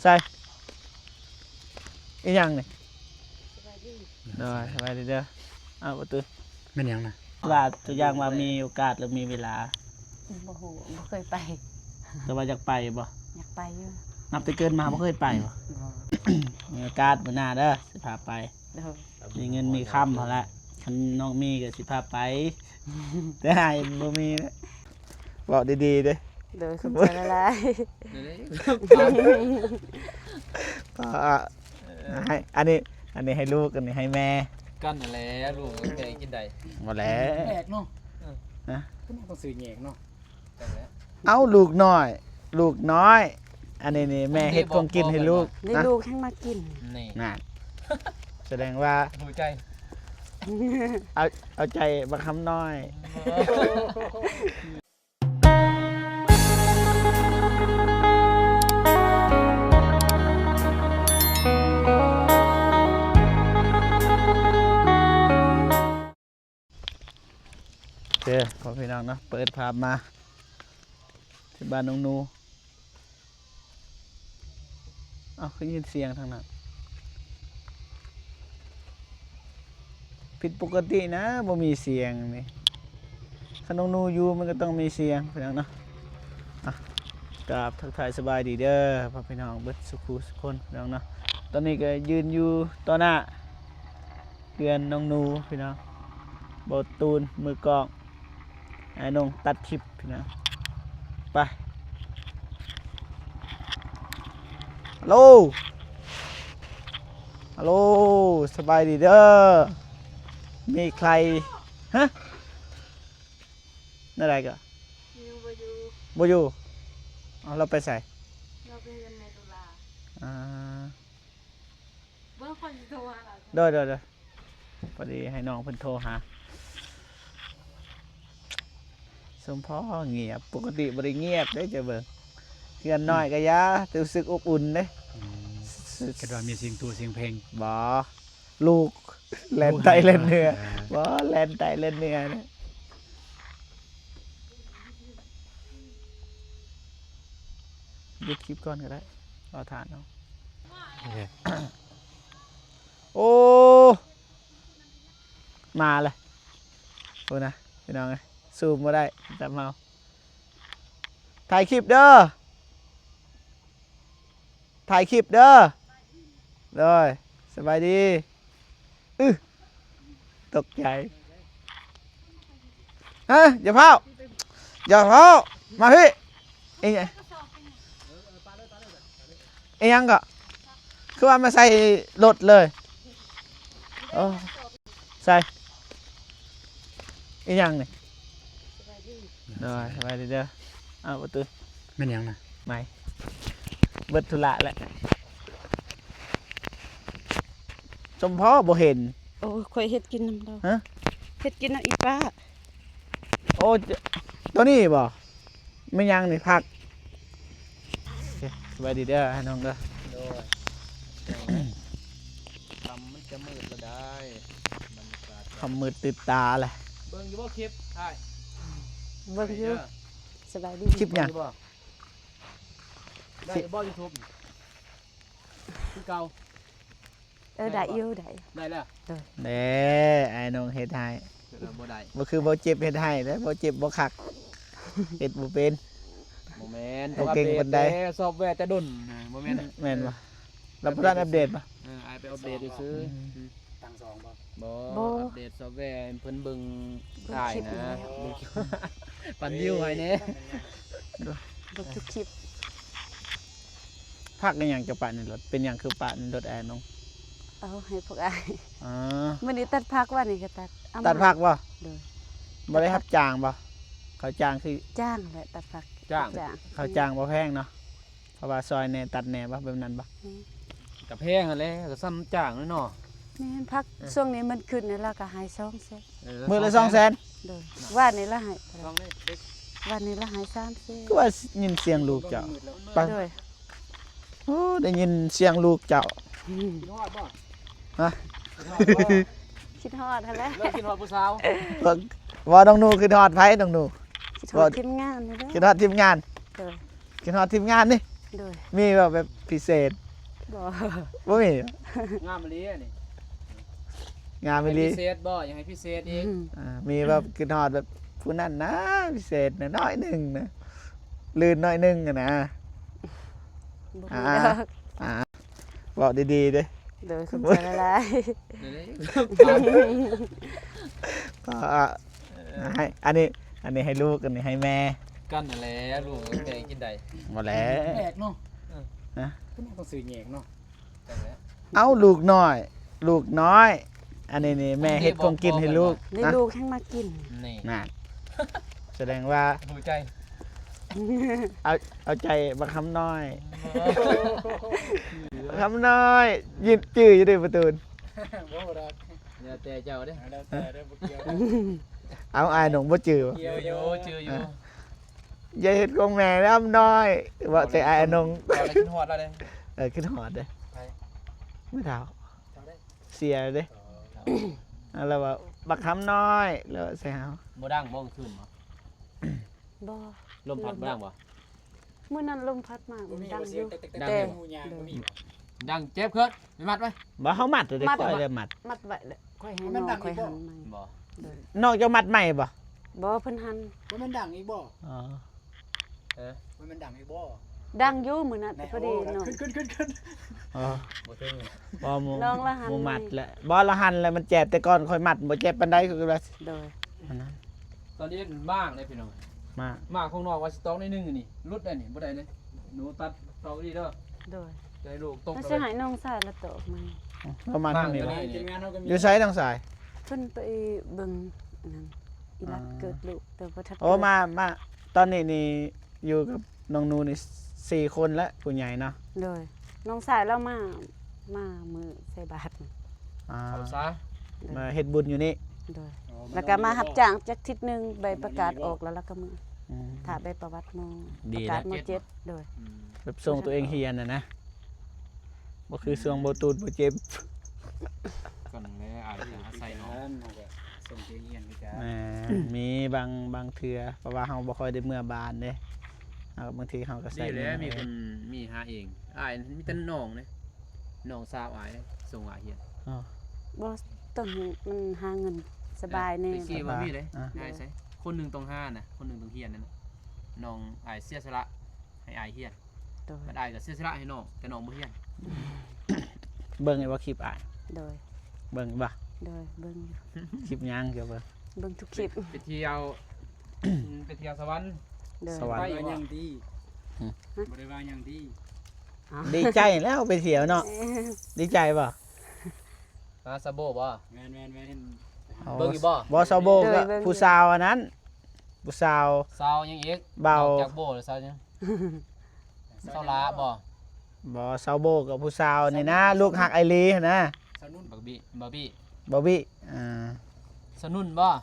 ຕາຍ ອີຫຍັງນີ້? ສະບາຍດີ ໂດຍ ສະບາຍດີເດີ. ອ້າວ ປະຕູ ແມ່ນຫຍັງນະ? ວ່າຕົວຢ່າງວ່າມີໂອກາດ ຫຼື ມີເວລາ. ບໍ່ຮູ້ ບໍ່ເຄີຍໄປ. ແຕ່ວ່າຢາກໄປບໍ່? ຢາກໄປຢູ່. ນັບແຕ່ເກີດມາບໍ່ເຄີຍໄປບໍ່? ບໍ່. ມີໂອກາດມື້ໜ້າເດີ ຊິພາໄປ. ໂດຍ. ມີເງິນມີຄຳຫັ້ນລະ ຄັນນ້ອງມີກໍຊິພາໄປ ແຕ່ອ້າຍບໍ່ມີ. ເວົ້າດີໆເດ້. ໂດຍ ຂອບໃຈຫຼາຍໆ. ອ່າ ໃຫ້ ອັນນີ້ ອັນນີ້ໃຫ້ລູກ ອັນນີ້ໃຫ້ແມ່ ກັນຫັ້ນແຫຼະ ລູກແມ່ກິນໄດ້ ບໍ່ແຫຼະ. ແຍກເນາະ. ເອີ ຮະ ເພິ່ນຕ້ອງຊື້ແຍກເນາະ. ເອົ້າ ລູກນ້ອຍ ລູກນ້ອຍ ອັນນີ້ນີ້ແມ່ເຮັດຂອງກິນໃຫ້ລູກ. ນີ້ ນະ ລູກແຮງມາກິນ ນີ້ ນັ້ນ ສະແດງວ່າຮູ້ໃຈ ເອົາ ເອົາໃຈບັກຄຳນ້ອຍ. ເດີ ພໍ່ພີ່ນ້ອງເນາະ ເປີດພາບມາທີ່ບ້ານນ້ອງນູ. ເອົ້າ ຄືຍິນສຽງທາງນັ້ນ? ຜິດປົກກະຕິນະ ບໍ່ມີສຽງນີ້. ຄັນນ້ອງນູຢູ່ມັນກໍຕ້ອງມີສຽງ ພີ່ນ້ອງເນາະ. ອ່ະ ກາບທັກທາຍສະບາຍດີເດີ ພໍ່ພີ່ນ້ອງເບິດສູ່ຄູ່ສູ່ຄົນ ພີ່ນ້ອງເນາະ. ຕອນນີ້ກໍຢືນຢູ່ຕໍ່ໜ້າເຮືອນນ້ອງນູ ພີ່ນ້ອງ. ບ່າວຕູນ ມືກ້ອງ ອ້າຍນົງຕັດຄລິບ ພີ່ນ້ອງ. ໄປ ຮັລໂຫຼ ຮັລໂຫຼ ສະບາຍດີເດີ. ມີໃຄ ຮະ ແນວໃດກໍ ຍັງບໍ່ຢູ່ ບໍ່ຢູ່. ເອົາ ລາວໄປໃສ? ລາວໄປເຮືອນແມ່ຕຸລາ. ອ່າ ເບິ່ງ ຂ້ອຍຊິໂທຫາລາວ. ໂດຍ ໂດຍ ໂດຍ. ພໍດີໃຫ້ນ້ອງເພິ່ນໂທຫາ. ສົມພໍງຽບ ປົກກະຕິບໍ່ໄດ້ງຽບເດ້ ເຈົ້າເບິ່ງ ເຮືອນນ້ອຍກໍຢ່າ ແຕ່ຮູ້ສຶກອົບອຸ່ນເດ້. ອືມ ຄິດວ່າມີສຽງໂຕສຽງແພງ. ບໍ່ ລູກແລ່ນໃຕ້ແລ່ນເໜືອ. ບໍ່ ແລ່ນໃຕ້ແລ່ນເໜືອນະ. ຢຸດຄລິບກ່ອນກໍໄດ້ ລໍຖ້າເນາະ. ໂອເຄ ໂອ້ ມາແລ້ວ ໂອ້ນະ ພີ່ນ້ອງເອີຍ ຊູມບໍ່ໄດ້ ຈັບເຮົາ. ຖ່າຍຄລິບເດີ ຖ່າຍຄລິບເດີ. ໂດຍ ສະບາຍດີ. ອື ຕົກໃຈ. ຮະ ຢ່າຟ້າວ ຢ່າຟ້າວ ມາພີ້. ອີ ອີຫຍັງກໍ ຄືວ່າມາໃສ່ລົດເລີຍ? ໂອ້ ໃສ່ ອີຫຍັງນີ້? ສະບາຍດີ ໂດຍ ສະບາຍດີເດີ. ອ້າວ ປະຕູ ແມ່ນຫຍັງນະ? ໄໝ ເບິດທຸລະແຫຼະ. ສົມພໍບໍ່ເຫັນ. ໂອ້ ຂ້ອຍເຮັດກິນນຳລາວ. ຮະ ເຮັດກິນນຳອີປ້າ. ໂອ້ ໂຕນີ້ບໍ່? ແມ່ນຫຍັງນີ້? ຜັກ. ໂອເຄ ສະບາຍດີເດີ ອ້າຍນ້ອງເດີ. ໂດຍ ຄ່ຳມັນຈະມືດແລ້ວໄດ໋ ບັນຍາກາດຄ່ຳມືດຕື່ນຕາແຫຼະ. ເບິ່ງຢູ່ບໍ່ຄລິບອ້າຍ? ເບິ່ງຢູ່. ສະບາຍດີ. ຄລິບຫຍັງ? ໄດ້ບໍ່ຢູທູບ? ຄືເກົ່າ. ເອີ ໄດ້ຢູ່ ໄດ້ ໄດ້ແລ້ວ. ໂດຍ ແນ່ ອ້າຍນ້ອງເຮັດໃຫ້ ບໍ່ໄດ້ ບໍ່ຄືບໍ່ເຈັບເຮັດໃຫ້ເດ້ ບໍ່ເຈັບບໍ່ຄັກ ເຮັດບໍ່ເປັນ. ບໍ່ແມ່ນ ບໍ່ເກັ່ງປານໃດ ອັບເດດແຕ່ຊອບແວແຕ່ດົນ ບໍ່ແມ່ນ ແມ່ນບໍ່? ເອີ ລາວບໍ່ທັນອັບເດດບໍ່? ເອີ ອ້າຍໄປອັບເດດຊື່ໆ. ອືມ ຕັ້ງສອງບໍ່? ບໍ່ ບໍ່ ອັບເດດຊອບແວໃຫ້ເພິ່ນເບິ່ງ ເບິ່ງ ຖ່າຍ ຄລິບ ນະ ຢູ່ແລ້ວ ເບິ່ງ ປັ່ນວິວໃຫ້ແດ່ ເບິ່ງທຸກຄລິບ. ຜັກອີຫຍັງຈະປະໃນລົດ? ເປັນຫຍັງຄືປະໃນລົດອ້າຍນ້ອງ? ເອົາໃຫ້ພວກອ້າຍ. ອໍ ມື້ນີ້ຕັດຜັກ ວານນີ້ກໍຕັດ ເອົາ ຕັດຜັກບໍ່? ໂດຍ ບໍ່ໄດ້ຮັບຈ້າງບໍ່? ເຂົາຈ້າງຄື ຈ້າງແຫຼະ ຕັດຜັກ ຈ້າງ ເຂົາຈ້າງບໍ່ແພງເນາະ. ເພາະວ່າຊອຍແດ່ຕັດແດ່ບໍ່ ແບບນັ້ນບໍ່? ແມ່ນ ກະແພງຫັ້ນແຫຼະ ກະສ່ຳຈ້າງເນາະ. ແມ່ນ ຜັກ ເອີ ຊ່ວງນີ້ມັນຂຶ້ນແລ້ວ ລາວກະໃຫ້ສອງແສນ. ເອີ ມື້ລະສອງແສນ ສອງແສນ. ໂດຍ ວານນີ້ລະໃຫ້ ວານນີ້ລະໃຫ້ສາມແສນ. ຄືວ່າຍິນສຽງລູກເຈົ້າ ໄປ ໂດຍ ໂອ້ ໄດ້ຍິນສຽງລູກເຈົ້າ. ອືມ ຄິດຮອດບໍ່? ຮະ ຄິດຮອດບໍ່? ຄິດຮອດຫັ້ນແຫຼະ ເລີ່ມຄິດຮອດຜູ້ສາວ. ວ່າ ວ່ານ້ອງນູຄິດຮອດໃຜ? ນ້ອງນູ ຄິດຮອດທີມງານນີ້ແຫຼະ ຄິດຮອດທີມງານ. ໂດຍ ຄິດຮອດທີມງານນີ້. ໂດຍ ມີບໍ່ແບບພິເສດ? ບໍ່ ບໍ່ມີ. ງາມອີ່ຫຼີອັນນີ້ ງາມອີ່ຫຼີ. ໃຫ້ພິເສດບໍ່? ຢາກໃຫ້ພິເສດອີກ. ອືມ ອ່າ ມີແບບຄິດຮອດແບບຜູ້ນັ້ນນະ ພິເສດນະ ໜ້ອຍໜຶ່ງນະ ລື່ນໜ້ອຍໜຶ່ງຫັ້ນນະ? ບໍ່ມີດອກ. ອ່າ ເວົ້າດີໆເດ້. ໂດຍ ຂອບໃຈຫຼາຍໆ. ເອີ ໃຫ້ ອັນນີ້ ອັນນີ້ໃຫ້ລູກ ອັນນີ້ໃຫ້ແມ່ ກັນຫັ້ນແຫຼະ. ລູກແມ່ກິນໄດ້ບໍ່ແຫຼະ? ແປກເນາະ. ເອີ ຮະ? ເພິ່ນເອົາຊື່ແຍກເນາະ. ເອົ້າ ລູກນ້ອຍ ລູກນ້ອຍ ອັນນີ້ນີ້ແມ່ເຮັດຂອງກິນໃຫ້ລູກ. ນີ້ ນະ ລູກແຮ່ງມາກິນ. ນີ້ ນັ້ນ ສະແດງວ່າຮູ້ໃຈ ເອົາ ເອົາໃຈບັກຄຳນ້ອຍ. ບັກຄຳນ້ອຍ ຍິນຈື່ຢູ່ເດ້ປະຕູນ. ບໍ່ດອກ ແລ້ວແຕ່ເຈົ້າເດ້ ແລ້ວແຕ່ເດີ ບໍ່ກ່ຽວ. ເອົາ ອ້າຍນ້ອງບໍ່ຈື່ບໍ່? ຈື່ຢູ່ ຈື່ຢູ່. ອ່າ ຢ່າເຮັດຂອງແມ່ນຳນ້ອຍ ເວົ້າແຕ່ອ້າຍນ້ອງ. ເວົ້າແລ້ວຄິດຮອດລາວເດ້. ເອີ ຄິດຮອດເດ້. ໃຜ? ແມ່ເຖົ້າ ເຖົ້າເດ້ ເສຍເດ້. ອໍ ເອົາ ລາວວ່າບັກຄຳນ້ອຍ ລາວວ່າໃສ່ເຮົາ. ບໍ່ດັງບໍ່ ກາງຄືນບໍ່? ບໍ່ ລົມພັດບໍ່ດັງບໍ່? ມື້ນັ້ນລົມພັດມາ ບໍ່ມີ ມັນດັງຢູ່ ແຕ່ ແຕ່ ແຕ່ ແຕ່ ແຕ່ ຫູຍາງບໍ່ມີບໍ່? ດັງເຈັບເກີດ ໄປມັດໄວ້. ບໍ່ ເຮົາມັດເດ້ ຂ້ອຍໄດ້ມັດ ມັດໄວ້ແລ້ວ ຂ້ອຍໃຫ້ນ້ອງຂ້ອຍຫັນໃໝ່. ບໍ່ ໂດຍ ນ້ອງເຈົ້າມັດໃໝ່ບໍ່? ບໍ່ ເພິ່ນຫັນ. ບໍ່ແມ່ນດັງອີກບໍ່? ອໍ ເອີ ບໍ່ແມ່ນດັງອີກບໍ່? ດັງຢູ່ມື້ນັ້ນ ແນ່ ພໍດີ ໂອ້ ນ້ອງ ຂຶ້ນໆໆໆ. ອໍ ບໍ່ເຖິງ ບໍ່ ໝູ່ ນ້ອງລະຫັນ ໝູ່ມັດແຫຼະ. ບໍ່ ລະຫັນແຫຼະ ມັນເຈັບ ແຕ່ກ່ອນຂ້ອຍມັດບໍ່ເຈັບປານໃດ ຄືວ່າ. ໂດຍ ອັນນັ້ນ ຕອນນີ້ມັນມ້າງເດ້ພີ່ນ້ອງ ມ້າງ ມ້າງຂອງນ້ອງວ່າຊິຕອກໜ້ອຍໜຶ່ງນີ້ ຫຼຸດໄດ້ນີ້ ບໍ່ໄດ້ເດ້. ໜູຕັດຕອກດີເດີ. ໂດຍ ໃຫ້ລູກຕົກ ມັນຊິໃຫ້ນ້ອງຊາຍລະຕອກໃໝ່. ເອົາ ເອົາມາທາງນີ້ ນີ້ ນີ້ ທີມງານເຮົາກໍມີ ຢູ່ໃສນ້ອງຊາຍ? ເພິ່ນໄປເບິ່ງອັນນັ້ນ ອີ່ລັດ ອ່າ ເກີດລູກ ແຕ່ບໍ່ທັນ ໂອ້ ເກີດ ມາ ມາ ຕອນນີ້ນີ້ຢູ່ກັບນ້ອງໜູນີ້ສີ່ຄົນແລ້ວ ຜູ້ໃຫຍ່ເນາະ. ໂດຍ ນ້ອງຊາຍລາວມາ ມາມື້ໃສ່ບາດ. ອ່າ ເຂົ້າສາ ໂດຍ ມາເຮັດບຸນຢູ່ນີ້. ໂດຍ ອໍ ແລ້ວກໍມາຮັບຈ້າງຈັກທິດໜຶ່ງ ໃບປະກາດອອກແລ້ວລາວກໍມາ. ອືມ ຖ້າໃບປະຫວັດມໍ ດີ ປະກາດມໍເຈັດ. ໂດຍ ອືມ ແບບສົ່ງຕົວເອງຮຽນນະນະ ບໍ່ຄືຊ່ວງບໍ່ຕູດບໍ່ເຈັບ. ກໍນັ້ນແຫຼະ ອາດຈະອາໄສນ້ອງ ເຮົາກໍສົ່ງໄປຮຽນຄືກັນ. ແມ່ນ ມີບາງ ບາງເທື່ອ ເພາະວ່າເຮົາບໍ່ຄ່ອຍໄດ້ເມືອບ້ານເດ້ ເຮົາ ບາງທີເຮົາກໍໃຊ້ເງິນ. ມີຄົນມີຫາເອງ ອ້າຍມີແຕ່ນ້ອງເດ້ ນ້ອງສາວອ້າຍ ສົ່ງອ້າຍຮຽນ. ອໍ ບໍ່ ຕ້ອງໃຫ້ມັນຫາເງິນສະບາຍແດ່. ແຕ່ກີ້ບໍ່ມີເດ້ ງ່າຍໃສ ຄົນໜຶ່ງຕ້ອງຫານະ ຄົນໜຶ່ງຕ້ອງຮຽນນັ້ນ. ນ້ອງອ້າຍເສຍສະຫຼະໃຫ້ອ້າຍຮຽນ. ໂດຍ ບັດອ້າຍກໍເສຍສະຫຼະໃຫ້ນ້ອງ ແຕ່ນ້ອງບໍ່ຮຽນ. ເບິ່ງຢູ່ບໍ່ຄລິບອ້າຍ? ໂດຍ ເບິ່ງຢູ່ບໍ່? ໂດຍ ເບິ່ງຢູ່. ຄລິບຫຍັງ? ເຈົ້າເບິ່ງ ເບິ່ງທຸກຄລິບ. ໄປ ໄປທ່ຽວ ໄປທ່ຽວສະຫວັນ. ໂດຍ ສະຫວັນ ໄປຢູ່ບໍ່? ຫຍັງດີ? ຫຶ? ບໍ່ໄດ້ວ່າຫຍັງດີ. ອ້າວ ດີໃຈແລ້ວໄປທ່ຽວເນາະ. ດີໃຈບໍ່? ຫາສາວໂບບໍ່? ແມ່ນໆໆ ເຫັນ ເບິ່ງຢູ່ບໍ່? ບໍ່ ສາວໂບກໍ ໂດຍ ເບິ່ງຢູ່ ຜູ້ສາວອັນນັ້ນ ຜູ້ສາວ ສາວຫຍັງອີກ? ເບົາ ນອກຈາກໂບແລ້ວສາວຫຍັງ? ສາວຫຼ້າບໍ່? ບໍ່ ສາວໂບກັບຜູ້ສາວນີ້ນະ ສາວ ລູກຮັກອ້າຍລີຫັ້ນນະ. ສາວນຸ່ນ ບັກບີ ບາບີ ບາບີ ອ່າ ສາວນຸ່ນບໍ່? ຮ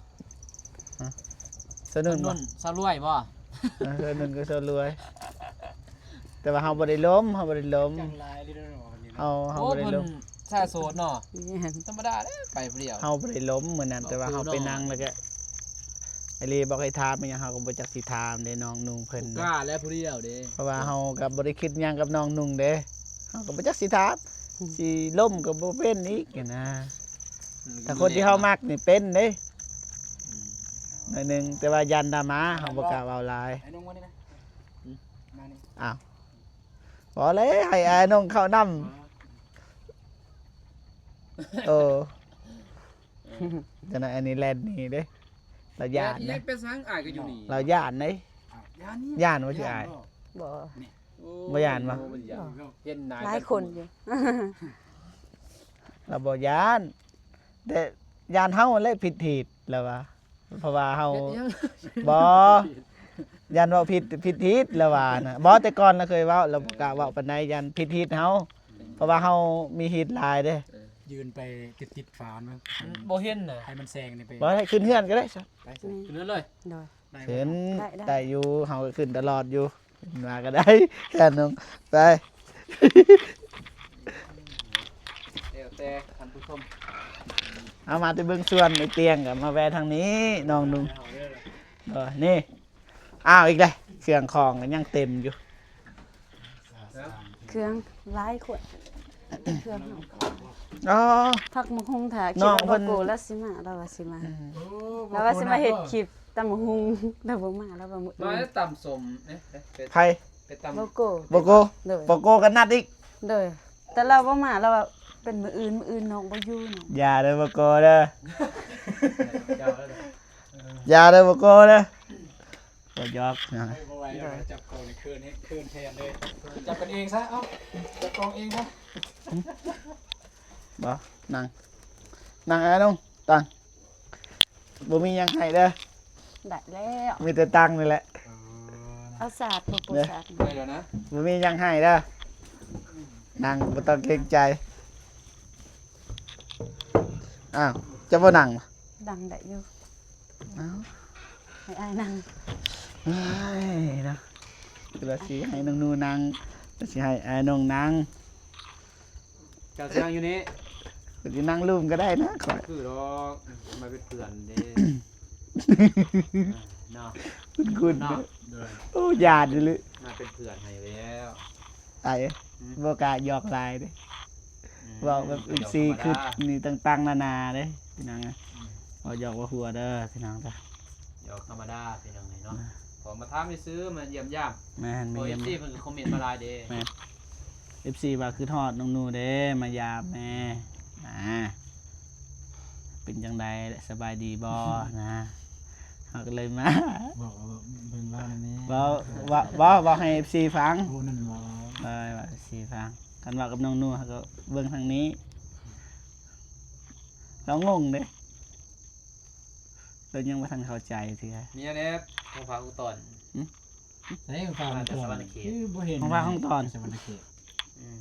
ະ? ສາວນຸ່ນບໍ່? ສາວລວຍບໍ່? ເອີ ສາວນຸ່ນກັບສາວລວຍ ແຕ່ວ່າເຮົາບໍ່ໄດ້ລົມ ເຮົາບໍ່ໄດ້ລົມ ຈັ່ງຫຼາຍເລີຍເນາະ ເຮົາ ເຮົາບໍ່ໄດ້ລົມ. ໂອ້ ເພິ່ນສາຍໂສດເນາະ. ແມ່ນ ທຳມະດາເດ້ ໄປຜູ້ດຽວ. ເຮົາບໍ່ໄດ້ລົມມື້ນັ້ນ ແຕ່ວ່າເຮົາໄປນັ່ງແລ້ວກະ ໄອ້າຍລີບອກໃຫ້ຖາມອີ່ຫຍັງ ເຮົາກໍບໍ່ຈັກຊິຖາມເດ້ ນ້ອງນຸ່ງເພິ່ນ ບໍ່ກ້າແລ້ວຜູ້ດຽວເດ້ ເພາະວ່າເຮົາກໍບໍ່ໄດ້ຄິດຫຍັງກັບນ້ອງນຸ່ງເດ້ ເຮົາກໍບໍ່ຈັກຊິຖາມ ຊິລົມກໍບໍ່ເປັນອີກຫັ້ນນະ. ອືມ ຖ້າຄົນທີ່ເຮົາມັກນີ້ເປັນເດ້ ອືມ ໜ້ອຍໜຶ່ງ ແຕ່ວ່າຢ້ານດຣາມາ ເຮົາບໍ່ກ້າເວົ້າຫຼາຍ. ອ້າຍນົງມານີ້ນະ ມານີ້. ອ້າວ ບໍ່ເລີຍ ໃຫ້ອ້າຍນົງເຂົ້ານຳ. ອໍ ໂອ້ ຈັ່ງນັ້ນ ອັນນີ້ແລ່ນໜີເດ້ ລາວຢ້ານນະ. ແລ່ນໄປສັງ ອ້າຍກໍຢູ່ນີ້ ລາວຢ້ານເດ້. ຢ້ານ ຢ້ານບໍ່ຊິອ້າຍ? ບໍ່ ບໍ່ຢ້ານບໍ່? ເຫັນໜ້າຫຼາຍຄົນຢູ່ ລາວບໍ່ຢ້ານ ແຕ່ຢ້ານເຮົາຫັ້ນແຫຼະຜິດຮີດ ລາວວ່າ. ເພາະວ່າເຮົາ ເຮັດຫຍັງ? ບໍ່ ຢ້ານເວົ້າຜິດ ຜິດຮີດລະວ່ານະ. ບໍ່ ແຕ່ກ່ອນລະເຄີຍເວົ້າ ລະບໍ່ກ້າເວົ້າປານໃດ ຢ້ານຜິດຮີດເຮົາ ເພາະວ່າເຮົາມີຮີດຫຼາຍເດ້. ເອີ ຢືນໄປຕິດໆຝາມັນ ມັນບໍ່ເຫັນນະ ໃຫ້ມັນແຊງນີ້ໄປ. ບໍ່ ໃຫ້ຂຶ້ນເຮືອນກໍໄດ້ຊະ ໄປຊະ ແມ່ນ ຂຶ້ນເຮືອນເລີຍ. ໂດຍ ໄດ້ ຂຶ້ນ ໄດ້ ໄດ້ ໄດ້ຢູ່ ເຮົາກໍຂຶ້ນຕະຫຼອດຢູ່. ມາກໍໄດ້ ແຄ່ນອງ ໄປ ແລ້ວແຕ່ທ່ານຜູ້ຊົມ. ເອົາ ມາແຕ່ເບິ່ງສວນໄອ້ຕຽງກໍມາແວ່ທາງນີ້ ນ້ອງນຸ່ງ. ເອີ ນີ້ ອ້າວ ອີກແລ້ວ ເຄື່ອງຂອງກໍຍັງເຕັມຢູ່. ສາ ເຄື່ອງຫຼາຍຄົນ ເຄື່ອງເຮົາກໍ ອໍ ຜັກໝາກຫຸ່ງ ຖ້າຄິດວ່າບໍ່ໂກລາວຊິມາ ລາວວ່າຊິມາ ອືມ ລາວວ່າຊິມາເຮັດຄລິບຕຳໝາກຫຸ່ງ ລາວບໍ່ມາ ລາວວ່າມື້ອື່ນ ມາແລ້ວຕຳສົ້ມເດ້ ໄປ ໃຜ? ໄປຕຳ ບໍ່ໂກ ບໍ່ໂກ ໂດຍ ບໍ່ໂກກໍນັດອີກ ໂດຍ ແຕ່ລາວບໍ່ມາ ລາວວ່າເປັນມື້ອື່ນ ມື້ອື່ນນ້ອງບໍ່ຢູ່ເນາະ ຢ່າເດີບໍ່ໂກເດີ ຢ່າເດີບໍ່ໂກເດີ ບໍ່ຢອກນະ ບໍ່ໄຫວແລ້ວ ຈັບກ້ອງນີ້ເຂີນ ເຂີນແທນເລີຍ ຈັບກັນເອງຊະ ເອົ້າ ຈັບກ້ອງເອງຊະ ບໍ່ ນັ່ງ ນັ່ງອ້າຍນ້ອງ ຕັງ ບໍ່ມີຫຍັງໃຫ້ເດີ ໄດ້ແລ້ວ ມີແຕ່ຕັງນີ້ແຫຼະ ເອີ ເອົາສາດບໍ່ ເອີ ສາດ ໄດ້ແລ້ວນະ ບໍ່ມີຫຍັງໃຫ້ເດີ ນັ່ງ ບໍ່ຕ້ອງເກງໃຈ ອ້າວ ເຈົ້າບໍ່ນັ່ງ ນັ່ງໄດ້ຢູ່ ເອົ້າ ໃຫ້ອ້າຍນັ່ງ ເອີຍເນາະ ຄືວ່າຊິໃຫ້ນ້ອງນູ່ນັ່ງ ຊິໃຫ້ອ້າຍນ້ອງນັ່ງ ເຈົ້າຊິນັ່ງຢູ່ນີ້ ຊິນັ່ງລຸ່ມກໍໄດ້ນະຂ້ອຍ ຄືດອກ ມາເປັນເພື່ອນເດ້ ເນາະ ຄຸ້ນໆ ເນາະ ໂອ້ ຢ້ານອີ່ຫຼີ ມາເປັນເພື່ອນໃຫ້ແລ້ວ ອ້າຍ ອືມ ບໍ່ກ້າຢອກຫຼາຍເດ້ ອືມ ເວົ້າແບບ ເອັຟຊີ ຄິດນີ້ຕ່າງໆນານາເດ້ພີ່ນ້ອງ ອືມ ເວົ້າຢອກເວົ້າຫົວເດີພີ່ນ້ອງເດີ ຢອກທຳມະດາພີ່ນ້ອງເອີຍເນາະ ອ່າ ຂໍມາຖາມຊື່ໆ ມາຢ້ຽມຢາມ ແມ່ນ ມາຢ້ຽມ ເອັຟຊີ ເພິ່ນກໍຄອມເມັນມາຫຼາຍເດ້ ແມ່ນ ເອັຟຊີ ວ່າຄິດຮອດນ້ອງນູ່ເດ້ ມາຢາມແດ່ ອ່າ ເປັນຈັ່ງໃດ ສະບາຍດີບໍ່ ນະ ເຮົາກໍເລີຍມາ ເວົ້າ ເວົ້າເບິ່ງລາວແດ່ ເວົ້າ ເວົ້າ ເວົ້າ ເວົ້າໃຫ້ເອັຟຊີຟັງ ໂອ້ ນັ້ນເວົ້າ ເອີ ເວົ້າເອັຟຊີຟັງ ຄັນເວົ້າກັບນ້ອງນູ່ ເຮົາກໍເບິ່ງທາງນີ້ ລາວງົງເດ້ ລາວຍັງບໍ່ທັນເຂົ້າໃຈເທື່ອ ມີຫຍັງແດ່ ຂອງຝາກຂອງຕ້ອນ ຫຶ? ໃສຂອງຝາກຂອງຕ້ອນ ມາຈາກສະຫວັນນະເຂດ ຄືບໍ່ເຫັນ ຂອງຝາກຂອງຕ້ອນ ສະຫວັນນະເຂດ ອືມ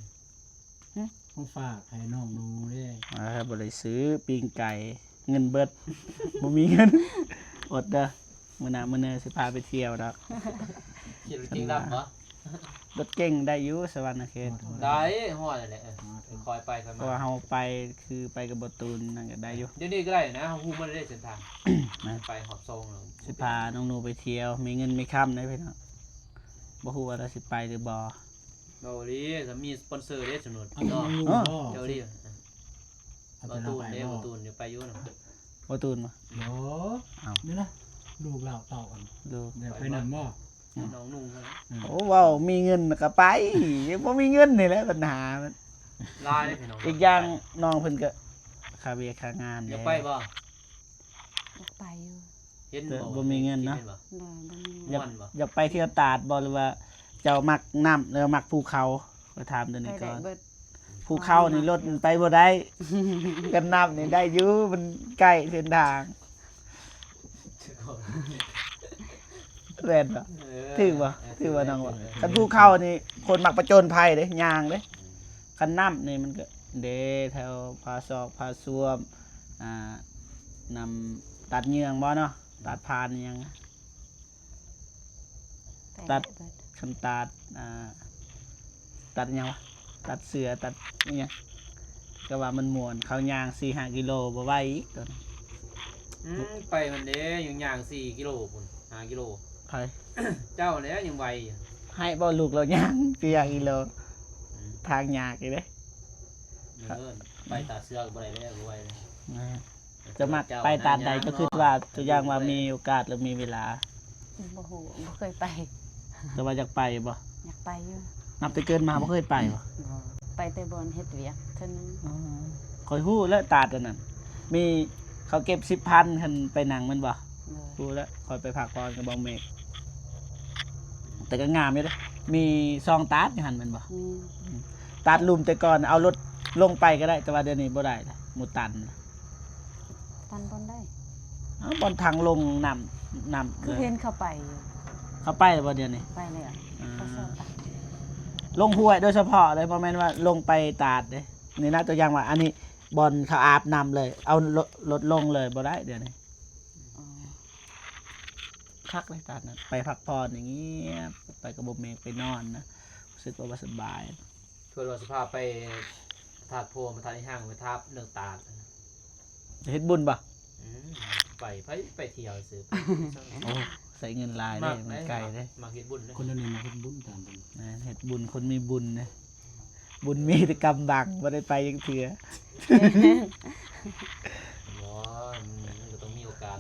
ຫຶ? ຂອງຝາກໃຫ້ນ້ອງນູ່ເດ້ ອ່າ ບໍ່ໄດ້ຊື້ປີ້ງໄກ່ ເງິນເບິດ ບໍ່ມີເງິນ ອົດເດີ ມື້ໜ້າມື້ເນີຊິພາໄປທ່ຽວດອກ ຂີ່ລົດເກັ່ງດຳບໍ່? ລົດເກັ່ງໄດ້ຢູ່ ສະຫວັນນະເຂດ ຮອດ ຮອດ ໄດ້ ຮອດແລ້ວແຫຼະ ເອີ ຮອດ ຄ່ອຍໄປຄ່ອຍມາ ເພາະວ່າເຮົາໄປ ຄືໄປກັບບໍ່ຕູນ ນັ້ນກໍໄດ້ຢູ່ ດຽວນີ້ກໍໄດ້ນະ ເຮົາຮູ້ໝົດເດ້ເສັ້ນທາງ ນະ ໄປຮອບສອງແລ້ວ ຊິພານ້ອງນູ່ໄປທ່ຽວ ມີເງິນມີຄຳເດ້ພີ່ນ້ອງ ບໍ່ຮູ້ວ່າລາວຊິໄປຫຼືບໍ່ ເວົ້າອີ່ຫຼີ ກໍມີສະປອນເຊີເດ້ ສະໜູດ ເອົາແຕ່ນ້ອງນູ່ ເນາະ ບໍ່ ເຈົ້າອີ່ຫຼີ ເອົາແຕ່ລາວໄປບໍ່? ບໍ່ຕູນເດ້ ບໍ່ຕູນ ດຽວໄປຢູ່ນຳ ບໍ່ຕູນບໍ່? ບໍ່ ອ້າວ ນີ້ນະ ລູກລາວເຕົ້າອັນ ລູກ ດຽວໄປນຳບໍ່? ອືມ ນ້ອງນຸ່ງຫັ້ນນະ ອືມ ໂອ້ ເວົ້າມີເງິນກໍໄປ ບໍ່ມີເງິນນີ້ແຫຼະບັນຫາ ຫຼາຍເດ້ພີ່ນ້ອງ ອີກຢ່າງນ້ອງເພິ່ນກໍຄ່າວຽກຄ່າງານ ຢາກໄປບໍ່? ຢາກໄປຢູ່ ເຫັນ ແຕ່ບໍ່ ບໍ່ມີເງິນເນາະ ເຫັນບໍ່? ໂດຍ ບໍ່ມີເງິນ ຢາກ ມ່ວນບໍ່? ຢາກໄປທ່ຽວຕາດບໍ່ ຫຼືວ່າເຈົ້າມັກນ້ຳ ຫຼືວ່າມັກພູເຂົາ? ຂ້ອຍຖາມຕົວນີ້ກ່ອນ ໄປໄດ້ເບິດ ພູເຂົານີ້ລົດມັນໄປບໍ່ໄດ້ ຄັນນ້ຳນີ້ໄດ້ຢູ່ ມັນໃກ້ເສັ້ນທາງ ແມ່ນບໍ່? ເອີ ຖືກບໍ່? ເອີ ຖືກບໍ່ນ້ອງວ່າ? ເອີ ຄັນພູເຂົານີ້ຄົນມັກປະຈົນໄພເດ້ ຍ່າງເດ້ ອືມ ຄັນນ້ຳນີ້ມັນກໍເດ້ ແຖວຜາຊອກຜາຊວມ ອ່າ ນຳ ຕາດເຍືອງບໍ່ເນາະ ຕາດພານອີ່ຫຍັງ ໄປ ຕັດ ໄດ້ເບິດ ຄັນຕັດ ອ່າ ຕັດຫຍັງວະ ຕັດເສືອ ຕັດອີ່ຫຍັງ ກໍວ່າມັນມ່ວນ ເຂົາຍ່າງສີ່ຫ້າກິໂລບໍ່ໄຫວອີກຕົວນີ້ ອືມ ໄປມັນເດ້ ຍັງຍ່າງສີ່ກິໂລພຸ້ນ ຫ້າກິໂລ ໃຜ? ເຈົ້າແຫຼະຍັງໄຫວຢູ່ ໃຫ້ບໍ່ ລູກລາວຍ່າງສີ່ຫ້າກິໂລ ອືມ ທາງຍາກຢູ່ເດ້ ເອີ ໄປຕາເສືອກໍບໍ່ໄດ້ແລ້ວ ບໍ່ໄຫວເລີຍ ອ່າ ເຈົ້າມັກໄປຕາດໃດ ເຈົ້າຄິດວ່າ ຕົວຢ່າງວ່າມີໂອກາດ ຫຼືມີເວລາ? ບໍ່ຮູ້ ບໍ່ເຄີຍໄປ ແຕ່ວ່າຢາກໄປບໍ່? ຢາກໄປຢູ່ ນັບແຕ່ເກີດມາບໍ່ເຄີຍໄປບໍ່? ບໍ່ ໄປແຕ່ບ່ອນເຮັດວຽກເທື່ອໜຶ່ງ ອໍ ຂ້ອຍຮູ້ແລ້ວ ຕາດອັນນັ້ນ ມີ ເຂົາເກັບສິບພັນ ຄັນໄປນັ່ງແມ່ນບໍ່? ໂດຍ ຮູ້ແລ້ວ ຂ້ອຍໄປພັກຜ່ອນກັບບ່າວເມກ ແຕ່ກໍງາມຢູ່ເດ້ ມີຊ່ອງຕາດຢູ່ຫັ້ນແມ່ນບໍ່? ມີ ອືມ ຕາດລຸ່ມແຕ່ກ່ອນເອົາລົດລົງໄປກໍໄດ້ ແຕ່ວ່າດຽວນີ້ບໍ່ໄດ້ລະ ໝູ່ຕັນລະ ຕັນບ່ອນໃດ? ເອົ້າ ບ່ອນທາງລົງນ້ຳ ນ້ຳ ຄືເຫັນເຂົາໄປຢູ່ ເຂົາໄປແລ້ວບໍ່ດຽວນີ້? ໄປແລ້ວ ອ່າ ເຂົາຊອກ ລົງຫ້ວຍໂດຍສະເພາະເລີຍ ບໍ່ແມ່ນວ່າລົງໄປຕາດເດ້ ນີ້ນະ ຕົວຢ່າງວ່າ ອັນນີ້ບ່ອນເຂົາອາບນ້ຳເລີຍ ເອົາລົດລົງເລີຍບໍ່ໄດ້ດຽວນີ້ ອໍ ຄັກເລີຍຕາດນັ້ນ ໄປພັກຜ່ອນຢ່າງງຽບ ໄປກັບບ່າວເມກ ໄປນອນນະ ຮູ້ສຶກວ່າບໍ່ສະບາຍ ເພິ່ນວ່າຊິພາໄປພະທາດໂພ ພະທາດອີ່ຫຍັງ ໄປຖາມເລື່ອງຕາດ ຈະເຮັດບຸນບໍ່? ອືມ ໄປ ໄປ ໄປທ່ຽວຊື່ ໂອ້ ໃຊ້ເງິນຫຼາຍເດ້ ມັກເດ້ ມັນໄກເດ້ ມັກເຮັດບຸນເດ້ ຄົນລະນີ້ມາເຮັດບຸນຕາມເພິ່ນ ແມ່ນ ເຮັດບຸນຄົນມີບຸນເດ້ ບຸນມີແຕ່ກຳບັງ ບໍ່ໄດ້ໄປຈັກເທື່ອ ໂອ້ຍ ມັນ ມັນກໍຕ້ອງມີໂອກາດ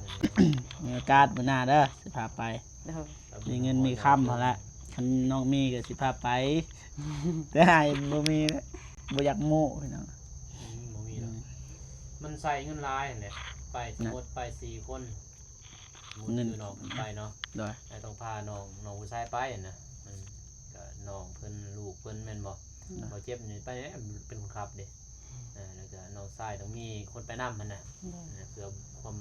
ມີໂອກາດມື້ໜ້າເດີ ຊິພາໄປ ໂດຍ ມີເງິນມີຄຳຫັ້ນລະ ຄັນນ້ອງມີກໍຊິພາໄປ ແຕ່ອ້າຍບໍ່ມີ ບໍ່ຢາກໂມ້ພີ່ນ້ອງ ອືມ ບໍ່ມີດອກ ອືມ ມັນໃຊ້ເງິນຫຼາຍຫັ້ນແຫຼະ ໄປ ສົມມຸດໄປສີ່ຄົນ ສົມມຸດ ເງິນ ຄືນ້ອງເພິ່ນໄປເນາະ ໂດຍ ອ້າຍຕ້ອງພານ້ອງ ນ້ອງຜູ້ຊາຍໄປຫັ້ນນະ ອືມ ກໍນ້ອງເພິ່ນ ລູກເພິ່ນແມ່ນບໍ່? ໂດຍ ບໍ່ເຈັບນີ້ໄປແຫຼະ ເປັນຄົນຂັບເດ້ ອ່າ ແລ້ວກໍນ້ອງຊາຍຕ້ອງມີຄົນໄປນຳຫັ້ນນະ ໂດຍ ເພື່ອຄວາມ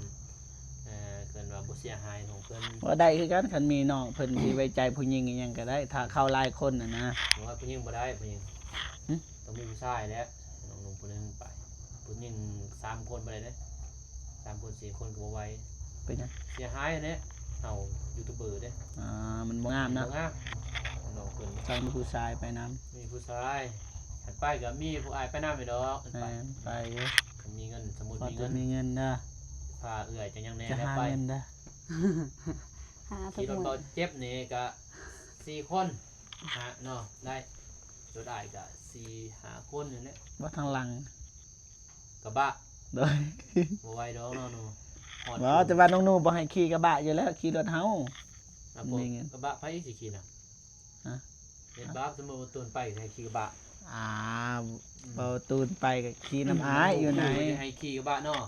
ເອີ ເອີ້ນວ່າບໍ່ເສຍຫາຍຂອງເພິ່ນ ບໍ່ໄດ້ຄືກັນ ຄັນມີນ້ອງເພິ່ນທີ່ໄວ້ໃຈຜູ້ຍິງອີ່ຫຍັງກໍໄດ້ ຖ້າເຂົາຫຼາຍຄົນຫັ້ນນະ ໂອ້ຍ ຜູ້ຍິງບໍ່ໄດ້ ຜູ້ຍິງ ຫຶ? ຕ້ອງມີຜູ້ຊາຍແຫຼະ ນ້ອງໜຸ່ມຜູ້ໜຶ່ງໄປ ຜູ້ຍິງສາມຄົນບໍ່ໄດ້ເດ້ ສາມຄົນສີ່ຄົນກໍບໍ່ໄຫວ ເປັນຫຍັງ? ເສຍຫາຍແຫຼະ ເຮົາຢູທູບເບີເດ້ ອ່າ ມັນບໍ່ງາມເນາະ ບໍ່ງາມ ນ້ອງເພິ່ນ ຕ້ອງມີຜູ້ຊາຍໄປນຳ ມີຜູ້ຊາຍ ຄັນໄປກໍມີຜູ້ອ້າຍໄປນຳຢູ່ດອກ ແມ່ນ ໄປຢູ່ ຄັນມີເງິນ ສົມມຸດມີເງິນ ມີເງິນເດີ ພາເອື້ອຍຈັກຫຍັງແດ່ ຈະຫາເງິນເດີ ຂີ່ລົດເບົາເຈັບນີ້ກໍສີ່ຄົນ ຫາເນາະ ໄດ້ ລົດອ້າຍກໍສີ່ຫ້າຄົນນີ້ແຫຼະ ບໍ່ທາງຫຼັງ ກະບະ ໂດຍ ບໍ່ໄຫວດອກເນາະໜູ ຮອດ ບໍ່ ແຕ່ວ່ານ້ອງໜູບໍ່ໃຫ້ຂີ່ກະບະຢູ່ແລ້ວ ຂີ່ລົດເຮົາ ອ່ະ ມີເງິນ ກະບະໃຜຊິຂີ່ນະ? ຮະ? ເຮັດບາບ ສົມມຸດວ່າຕູນໄປໃຫ້ຂີ່ກະບະ ອ່າ ອືມ ບໍ່ຕູນໄປກໍຂີ່ນຳອ້າຍຢູ່ໃນ ໃຫ້ຂີ່ກະບະເນາະ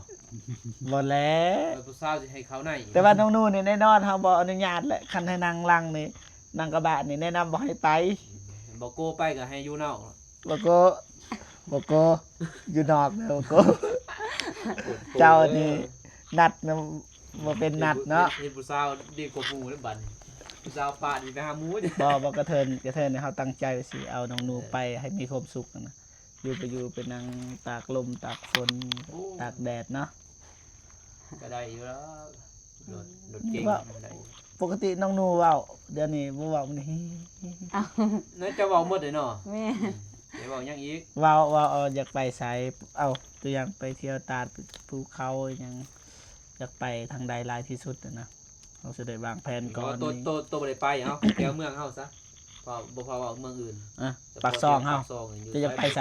ບໍ່ແລ້ວ ເອີ ຜູ້ສາວຊິໃຫ້ເຂົ້າໃນ ແຕ່ວ່ານ້ອງໜູນີ້ແນ່ນອນ ເຮົາບໍ່ອະນຸຍາດແຫຼະ ຄັນໃຫ້ນັ່ງຫຼັງນີ້ ນັ່ງກະບະນີ້ແນະນຳບໍ່ໃຫ້ໄປ ບໍ່ໂກໄປກໍໃຫ້ຢູ່ນອກ ບໍ່ໂກ ບໍ່ໂກ ຢູ່ນອກເດີ ບໍ່ໂກ ເຈົ້ານີ້ນັດນະ ບໍ່ເປັນນັດເນາະ ເຮັດ ເຮັດ ເຮັດຜູ້ສາວດີກວ່າໝູ່ເດ້ບັດນີ້ ຜູ້ສາວປະນີ້ໄປຫາໝູ່ ບໍ່ ບໍ່ ກະເທີນ ກະເທີນນີ້ເຮົາຕັ້ງໃຈວ່າຊິເອົານ້ອງໜູໄປໃຫ້ມີຄວາມສຸກຫັ້ນນະ ຢູ່ໄປຢູ່ໄປນັ່ງຕາກລົມຕາກຝົນ ໂອ້ ຕາກແດດເນາະ ກໍໄດ້ຢູ່ແລ້ວ ລົດ ລົດເກັ່ງ ເວົ້າ ໄດ້ຢູ່ ປົກກະຕິນ້ອງໜູເວົ້າ ດຽວນີ້ບໍ່ເວົ້າ ມັນ ເອົ້າ ເນາະ ເຈົ້າເວົ້າໝົດເລີຍເນາະ ແມ່ນ ໄດ້ເວົ້າຫຍັງອີກ? ເວົ້າ ເວົ້າ ເອົາ ຢາກໄປໃສ? ເອົາ ຕົວຢ່າງໄປທ່ຽວຕາດ ພູເຂົາຫຍັງ ຢາກໄປທາງໃດຫຼາຍທີ່ສຸດຫັ້ນນະ? ເຮົາຊິໄດ້ວາງແຜນກ່ອນ ໂຕ ໂຕ ໂຕບໍ່ໄດ້ໄປ ເອົາ ແຖວເມືອງເຮົາຊະ ເວົ້າ ບໍ່ພໍເວົ້າເມືອງອື່ນ ອະ ປາກຊ່ອງເຮົາ ປາກຊ່ອງຢູ່ ເຈົ້າຢາກໄປໃສ?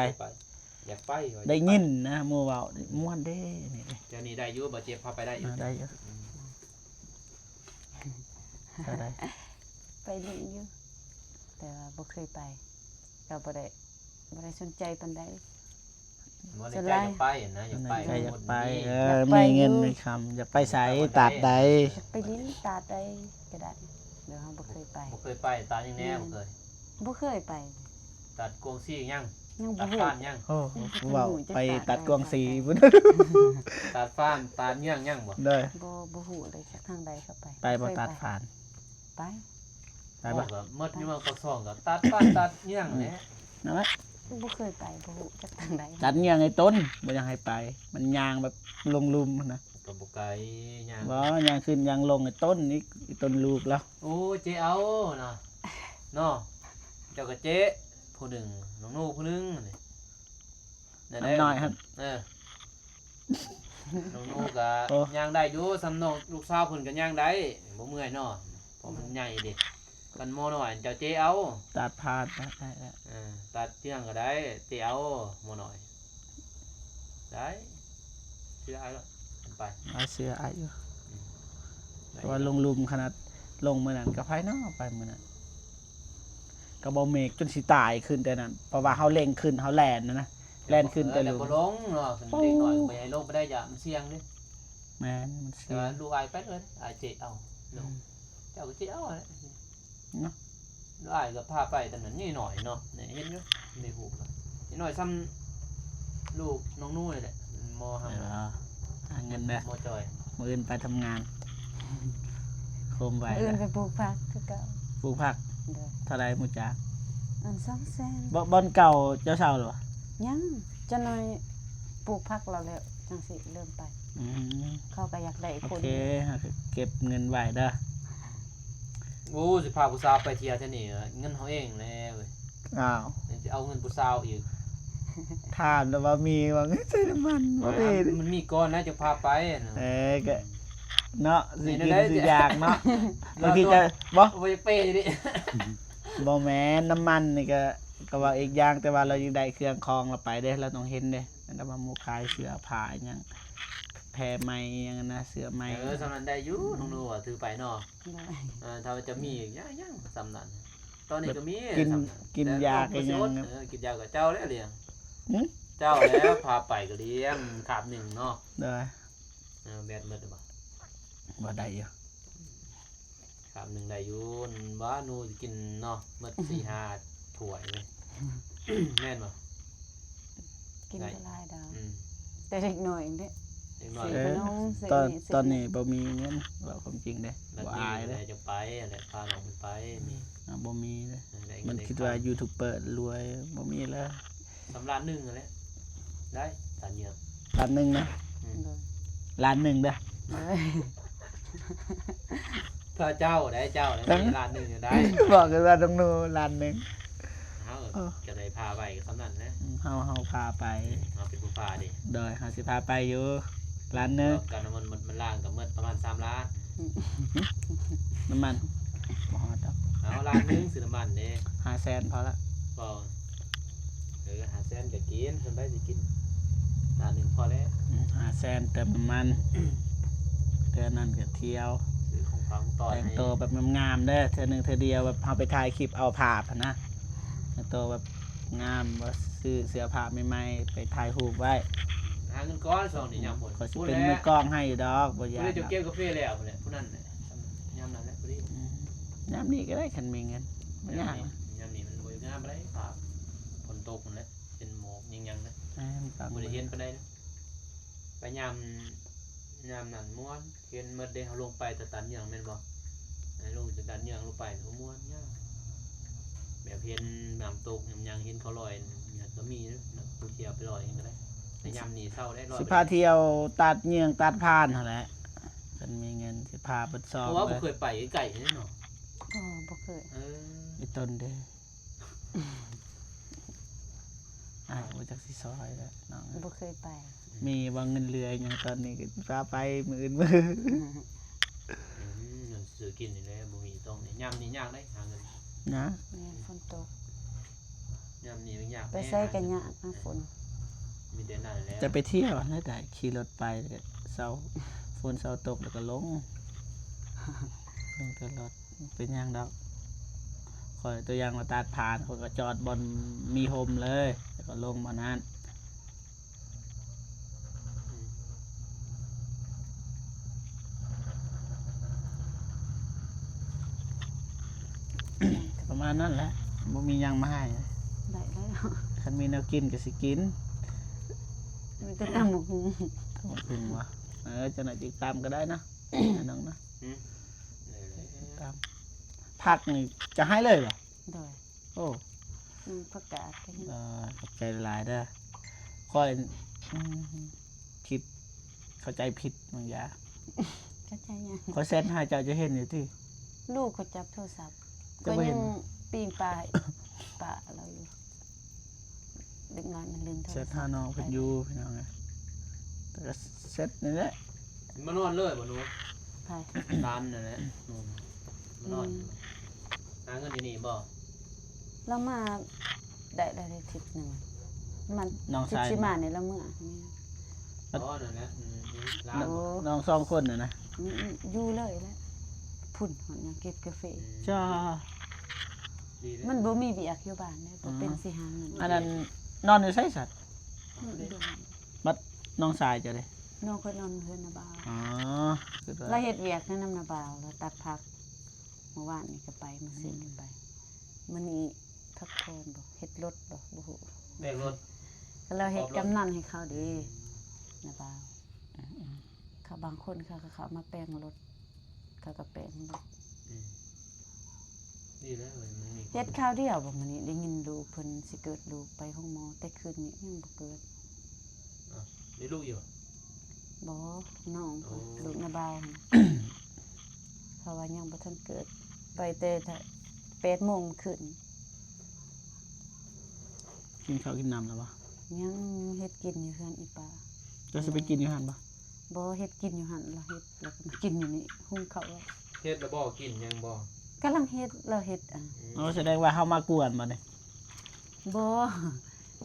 ຢາກໄປ ໄດ້ຍິນນະ ໝູ່ເວົ້າ ມ່ວນເດ້ ນີ້ເດ້ ແຖວນີ້ໄດ້ຢູ່ ບໍ່ເຈັບ ພາໄປໄດ້ຢູ່ ອາ ໄດ້ຢູ່ ອືມ ເທົ່າໃດ? ໄປຫຼິ້ນຢູ່ ແຕ່ວ່າບໍ່ເຄີຍໄປ ກໍບໍ່ໄດ້ ບໍ່ໄດ້ສົນໃຈປານໃດ ບໍ່ໄດ້ໃຈຢາກໄປນະ ຢາກໄປ ໃຈຢາກໄປ ເອີ ຢາກໄປ ມີເງິນມີຄຳ ຢາກໄປໃສ? ຕາດໃດ? ຢາກໄປຫຼິ້ນຕາດໃດກໍໄດ້ ແຕ່ເຮົາບໍ່ເຄີຍໄປ ບໍ່ເຄີຍໄປ ຕາດຫຍັງແດ່? ບໍ່ເຄີຍ ບໍ່ເຄີຍໄປ ຕາດກວາງຊີຫຍັງ? ຍັງບໍ່ຮູ້ ຕາດຟານຫຍັງ? ໂອ້ ເວົ້າໄປຕາດກວາງຊີພຸ້ນ ຕາດຟານ ຕາດຫຍັງຍັງບໍ່? ໂດຍ ບໍ່ ບໍ່ຮູ້ເລີຍ ຈັກທາງໃດເຂົ້າໄປ ໄປບໍ່ ບໍ່ເຄີຍໄປ ຕາດຟານ? ໄປ ໄປບໍ່? ເວົ້າກໍໝົດຢູ່ເມືອງປາກຊ່ອງກໍຕັດປາດຕັດຫຍັງແຫຼະ ນັ້ນແຫຼະ ບໍ່ເຄີຍໄປ ບໍ່ຮູ້ຈັກທາງໃດ ຕັດຫຍັງໄອ້ຕົ້ນ ບໍ່ຢາກໃຫ້ໄປ ມັນຍ່າງແບບລົງລຸ່ມຫັ້ນນະ ກໍບໍ່ໄກ ຍ່າງ ບໍ່ ຍ່າງຂຶ້ນຍ່າງລົງໄອ້ຕົ້ນອີກ ໄອ້ຕົ້ນລູກລາວ ໂອ້ ເຈ້ເອົານະ ເນາະ ເຈົ້າກໍເຈ້ຜູ້ໜຶ່ງ ນ້ອງໜູຜູ້ໜຶ່ງ ນີ້ ນ້ອຍຫັ້ນ ເອີ ນ້ອງໜູກໍ ໂອ້ ຍ່າງໄດ້ຢູ່ ສ່ຳນ້ອງລູກສາວເພິ່ນກໍຍ່າງໄດ້ ບໍ່ເມື່ອຍເນາະ ເພາະມັນໃຫຍ່ເດ້ ຄັນໝໍນ້ອຍເຈົ້າເຈ້ເອົາ ຕັດຜ່ານໄດ້ ເອີ ຕັດເຈື່ອງກໍໄດ້ ເຈ້ເອົາໝໍນ້ອຍ ໄດ້ ເຊື່ອອ້າຍໂລດ ໄປ ອ້າຍເຊື່ອອ້າຍຢູ່ ອືມ ເພາະວ່າລົງລຸ່ມຂະໜາດ ລົງມື້ນັ້ນກໍໃຜເນາະ ໄປມື້ນັ້ນ ກໍບໍ່ເມກຈົນຊິຕາຍຂຶ້ນແຕ່ນັ້ນ ເພາະວ່າເຮົາເລັ່ງຂຶ້ນ ເຮົາແລ່ນນະນະ ແລ່ນຂຶ້ນແຕ່ ເອີ ລົງ ແຕ່ບໍ່ລົງເນາະ ເດັກນ້ອຍກໍບໍ່ໃຫ້ລົງໄປໄດ້ ຢ້ານມັນສ່ຽງເດ້ ແມ່ນ ມັນສ່ຽງ ແຕ່ວ່າລູກອ້າຍໄປເລີຍ ອ້າຍເຈະເອົາ ອືມ ເຈົ້າກໍເຈະເອົາຫັ້ນແຫຼະ ເນາະ ລູກອ້າຍກໍພາໄປຕອນນັ້ນຍັງນ້ອຍເນາະ ນີ້ເຫັນຢູ່ໃນຮູບ ນ້ອຍສ່ຳລູກນ້ອງໜູນີ້ແຫຼະ ມໍຫາ ເອີ ຫາເງິນເດີ ມໍຈອຍ ມື້ອື່ນໄປທຳງານ ໂຄມໄວ້ ມື້ອື່ນໄປປູກຜັກຄືເກົ່າ ປູກຜັກ ໂດຍ ເທົ່າໃດໝູ່ຈັກ? ອັນ ສອງແສນ ບໍ່ ບ່ອນເກົ່າເຈົ້າເຊົ່າແລ້ວບໍ່? ຍັງ ຈັກໜ້ອຍປູກຜັກແລ້ວ ແລ້ວຈັ່ງຊິເລີ່ມໄປ ອືມ ເຂົາກໍຢາກໄດ້ຄົນ ໂອເຄ ເຮົາກໍເກັບເງິນໄວ້ເດີ ໂອ້ ຊິພາຜູ້ສາວໄປທ່ຽວແຖວນີ້ ເງິນເຮົາເອງແຫຼະເວີຍ ອ້າວ ຍັງຊິເອົາເງິນຜູ້ສາວອີກ ຖາມແລ້ວວ່າມີບໍ່ເງິນໃສ່ນ້ຳມັນ ບໍ່ມີ ມັນມີກ່ອນນະ ຈັ່ງພາໄປນະ ເອີ ກໍ ເນາະ ຊິກິນຊິຢາກເນາະ. ບາງທີກໍບໍ່ ບໍ່ຢາກເປຢູ່ນີ້. ບໍ່ແມ່ນ ນ້ຳມັນນີ້ກໍ ກໍເວົ້າອີກຢ່າງ ແຕ່ວ່າລາວຍັງໄດ້ເຄື່ອງຂອງລາວໄປເດ້ ລາວຕ້ອງເຫັນເດ້ ອັນນັ້ນວ່າໝູ່ຂາຍເສື້ອຜ້າຫຍັງ ແພໄໝຫຍັງນະ ເສື້ອໄໝ. ເອີ ສ່ຳນັ້ນໄດ້ຢູ່ ນ້ອງໜູວ່າຖືໄປເນາະ. ເອີ ຖ້າວ່າຈະມີຫຍັງສ່ຳນັ້ນ ຕອນນີ້ກໍມີ ກິນ ກິນຢາກໍຍັງ ເອີ ກິນຢາກໍເຈົ້າແລ້ວລ້ຽງ. ຫື? ເຈົ້າແລ້ວພາໄປກໍລ້ຽງ ຄາບໜຶ່ງເນາະ. ໂດຍ. ເອີ ແບດໝົດແລ້ວບໍ່? ບໍ່ ໄດ້ຢູ່ ຄາບໜຶ່ງໄດ້ຢູ່. ວ່າໜູຊິກິນເນາະ ໝົດສີ່ຫ້າຖ້ວຍເລີຍ ແມ່ນບໍ່? ກິນບໍ່ຫຼາຍດອກ ອືມ ແຕ່ເດັກນ້ອຍເດ້ ເດັກນ້ອຍ ເອີ ຕອນ ຕອນນີ້ບໍ່ມີເງິນ ເວົ້າຄວາມຈິງເດ້ ບໍ່ອາຍເດ້. ຢາກໄປຫັ້ນແຫຼະ ພານ້ອງໄປ ມີ ອ່າ ບໍ່ມີເດ້. ມັນຄິດວ່າຢູທູບເບີລວຍ ບໍ່ມີແລ້ວ. ສຳລັບລ້ານໜຶ່ງຫັ້ນແຫຼະ ໄດ້ ສາມເດືອນ ລ້ານໜຶ່ງນະ. ອືມ ໂດຍ ລ້ານໜຶ່ງເດີ້. ໂດຍ ຖ້າເຈົ້າໄດ້ ເຈົ້າໄດ້ ລ້ານໜຶ່ງໄດ້ ບອກກັນວ່າຕ້ອງໂນລ້ານໜຶ່ງ. ເຮົາ ເອີ ກໍໄດ້ພາໄປກໍສ່ຳນັ້ນແຫຼະ. ອືມ ເຮົາ ເຮົາພາໄປ ເຮົາເປັນຜູ້ພາເດ້. ໂດຍ ເຮົາຊິພາໄປຢູ່ ລ້ານໜຶ່ງ ກັບນ້ຳມັນ ມັນລ້າງກໍໝົດປະມານສາມລ້ານ. ນ້ຳມັນ ບໍ່ຮອດດອກ. ເອົາ ລ້ານໜຶ່ງຊື້ນ້ຳມັນເດ້ ຫ້າແສນພໍລະ. ບໍ່ ເອີ ຫ້າແສນກໍກິນ ສ່ວນໃດຊິກິນ ລ້ານໜຶ່ງພໍແລ້ວ. ອືມ ຫ້າແສນເຕີມນ້ຳມັນ ເທື່ອນັ້ນກໍທ່ຽວ ຊື້ຂອງຝາກຂອງຕ້ອນ ແຕ່ງໂຕແບບງາມໆເດີ້ ເທື່ອໜຶ່ງເທື່ອດຽວ ແບບເຮົາໄປຖ່າຍຄລິບເອົາພາບຫັ້ນນະ ແຕ່ງໂຕແບບງາມ ວ່າຊື້ເສື້ອຜ້າໃໝ່ໆ ໄປຖ່າຍຮູບໄວ້. ຫາເງິນກ່ອນ ຊ່ວງນີ້ຍາມຝົນ ຂ້ອຍຊິເປັນມືກ້ອງໃຫ້ຢູ່ດອກ ບໍ່ຢ້ານດອກ. ເຈົ້າເກັບກາເຟແລ້ວພຸ້ນແຫຼະ ຜູ້ນັ້ນແຫຼະ ຍາມນັ້ນແຫຼະພໍດີ. ອືມ ຍາມນີ້ກໍໄດ້ ຄັນມີເງິນ ບໍ່ຍາກ. ຍາມນີ້ມັນບໍ່ງາມປານໃດ ຟ້າຝົນຕົກຫັ້ນແຫຼະ ເປັນໝອກຫຍັງໆນະ ບໍ່ໄດ້ເຫັນປານໃດນະ. ໄປຍາມ ຍາມນັ້ນມ່ວນ ເຫັນໝົດເດ້. ເຮົາລົງໄປຕາດຕານເຍືອງແມ່ນບໍ່? ລົງຕາດຕານເຍືອງລົງໄປ ໂອ້ ມ່ວນຍາມ ແບບເຫັນນ້ຳຕົກຫຍັງ ເຫັນເຂົາລອຍຫຍັງກໍມີນະ ນັກທ່ອງທ່ຽວໄປລອຍຫຍັງກໍໄດ້. ແຕ່ຍາມນີ້ເຊົາໄດ້ ລອຍ ຊິພາທ່ຽວຕາດເຍືອງຕາດພານຫັ້ນແຫຼະ ຄັນມີເງິນຊິພາເບິດຊອງ. ເພາະວ່າບໍ່ເຄີຍໄປໃກ້ໆເດ້ເນາະ. ເອີ ບໍ່ເຄີຍ. ເອີ ອີຕົນເດ້ ອ້າຍບໍ່ຈັກຊິຊ່ອຍແລ້ວນ້ອງ ບໍ່ເຄີຍໄປ. ມີວ່າເງິນເຫຼືອຫຍັງຕອນນີ້ກໍພາໄປມື້ອື່ນມື້. ອືມ ເງິນຊື້ກິນນີ້ແຫຼະ ບໍ່ມີຕ້ອງນີ້ ຍາມນີ້ຍາກເດ້ຫາເງິນນະ. ແມ່ນ ຝົນຕົກ ຍາມນີ້ຍາກ ໄປໃສກໍຍາກນະຝົນ. ມີແຕ່ນັ້ນແຫຼະ ຈະໄປທ່ຽວຫັ້ນແຫຼະ ໄດ້ຂີ່ລົດໄປ ເຊົາ ຝົນເຊົາຕົກແລ້ວກໍລົງ ລົງແຕ່ລົດ. ເປັນຫຍັງດອກ ຂ້ອຍຕົວຢ່າງວ່າຕາດຜ່ານ ຂ້ອຍກໍຈອດບ່ອນມີຮົ່ມເລີຍ ແລ້ວກໍລົງບ່ອນນັ້ນ. ປະມານນັ້ນແຫຼະ ບໍ່ມີຫຍັງມາໃຫ້. ໄດ້ແລ້ວ ຄັນມີແນວກິນກໍຊິກິນ ມີແຕ່ຕຳບັກຫຸ່ງ. ຕຳບັກຫຸ່ງຫວາ? ເອີ ຈັກໜ້ອຍຕິດຕາມກໍໄດ້ນະ ນ້ອງນະ. ອືມ ຕິດຕາມ. ຜັກນີ້ຈະໃຫ້ເລີຍຫວາ? ໂດຍ. ໂອ້ ອືມ ຜັກກາດກໍຍັງ. ເອີ ຂອບໃຈຫຼາຍເດີ້. ຂ້ອຍ ອືມ ຄິດເຂົ້າໃຈຜິດບາງຢ່າງ. ເຂົ້າໃຈຫຍັງ? ຂ້ອຍແຊັດຫາເຈົ້າ ເຈົ້າເຫັນຢູ່ຕິ? ລູກຂ້ອຍຈັບໂທລະສັບ ເຈົ້າບໍ່ເຫັນ? ຂ້ອຍຍັງປີ້ງປາ ປະລາວຢູ່. ເດັກນ້ອຍມັນຫຼິ້ນໂທລະສັບ ແຊັດຫານ້ອງເພິ່ນຢູ່ ພີ່ນ້ອງເອີຍ. ແຕ່ກໍແຊັດນີ້ແຫຼະ. ມານອນເລີຍບໍ່ໜູ? ໃຜ? ຫຼານນັ້ນແຫຼະ. ອືມ ມານອນ. ອືມ ຫາເງິນຢູ່ນີ້ບໍ່? ລາວມາໄດ້ ໄດ້ທິດໜຶ່ງ ມັນ ນ້ອງຊາຍ ທິດຊິມານີ້ລາວເມືອ. ອໍ ນັ້ນແຫຼະ. ອືມ ຫຼານ ນ້ອງສອງຄົນນະນະ. ອືມ ຢູ່ເລີຍແຫຼະ ພຸ້ນ ຮອດຍາມເກັບກາເຟ. ອືມ ຈ້າ ດີເດ້ ມັນບໍ່ມີວຽກຢູ່ບ້ານເດ້ ບໍ່ເປັນ ອືມ ຊິຫາເງິນ. ອັນນັ້ນນອນຢູ່ໃສສັດ? ນອນຢູ່ໂດງ. ບັດນ້ອງຊາຍເຈົ້າເດ້? ນ້ອງຂ້ອຍນອນເຮືອນນ້າບ່າວ. ອໍ ລາວເຮັດວຽກໃນນຳນ້າບ່າວ ລາວຕັດຜັກ. ມື້ວານນີ້ກໍໄປ ມື້ຊືນກໍໄປ. ອືມ ມື້ນີ້ພັກຜ່ອນບໍ ເຮັດລົດບໍ ບໍ່ຮູ້ ແປງລົດ. ກໍລາວເຮັດກຳນັນໃຫ້ເຂົາເດ້ ອືມ ນ້າບ່າວ. ອືມໆ ເຂົາບາງຄົນເຂົາກໍເຂົ້າມາແປງລົດ ເຂົາກໍແປງລົດ. ອືມ ດີແລ້ວເອີຍ ມັນມີ ເຮັດຄາວດຽວບໍ ມື້ນີ້ໄດ້ຍິນລູກເພິ່ນຊິເກີດລູກ ໄປໂຮງໝໍ ແຕ່ຄືນນີ້ຍັງບໍ່ເກີດ. ອ້າວ ມີລູກຢູ່? ບໍ່ ນ້ອງ ໂອ້ ລູກນ້າບ່າວຫັ້ນ ເຂົາວ່າຍັງບໍ່ທັນເກີດ ໄປແຕ່ແປດໂມງມື້ຄືນ. ກິນເຂົ້າກິນນ້ຳແລ້ວບໍ່? ຍັງ ເຮັດກິນຢູ່ເຮືອນອີ່ປ້າ. ເຈົ້າຊິໄປກິນຢູ່ຫັ້ນບໍ່? ບໍ່ ເຮັດກິນຢູ່ຫັ້ນ ລາວເຮັດ ລາວກໍມາກິນຢູ່ນີ້ ຫຸງເຂົ້າໄວ້. ເຮັດແລ້ວບໍ່? ກິນຍັງບໍ່? ກຳລັງເຮັດ ລາວເຮັດ ອືມ ອໍ ສະແດງວ່າເຮົາມາກວນບໍ່ນີ້? ບໍ່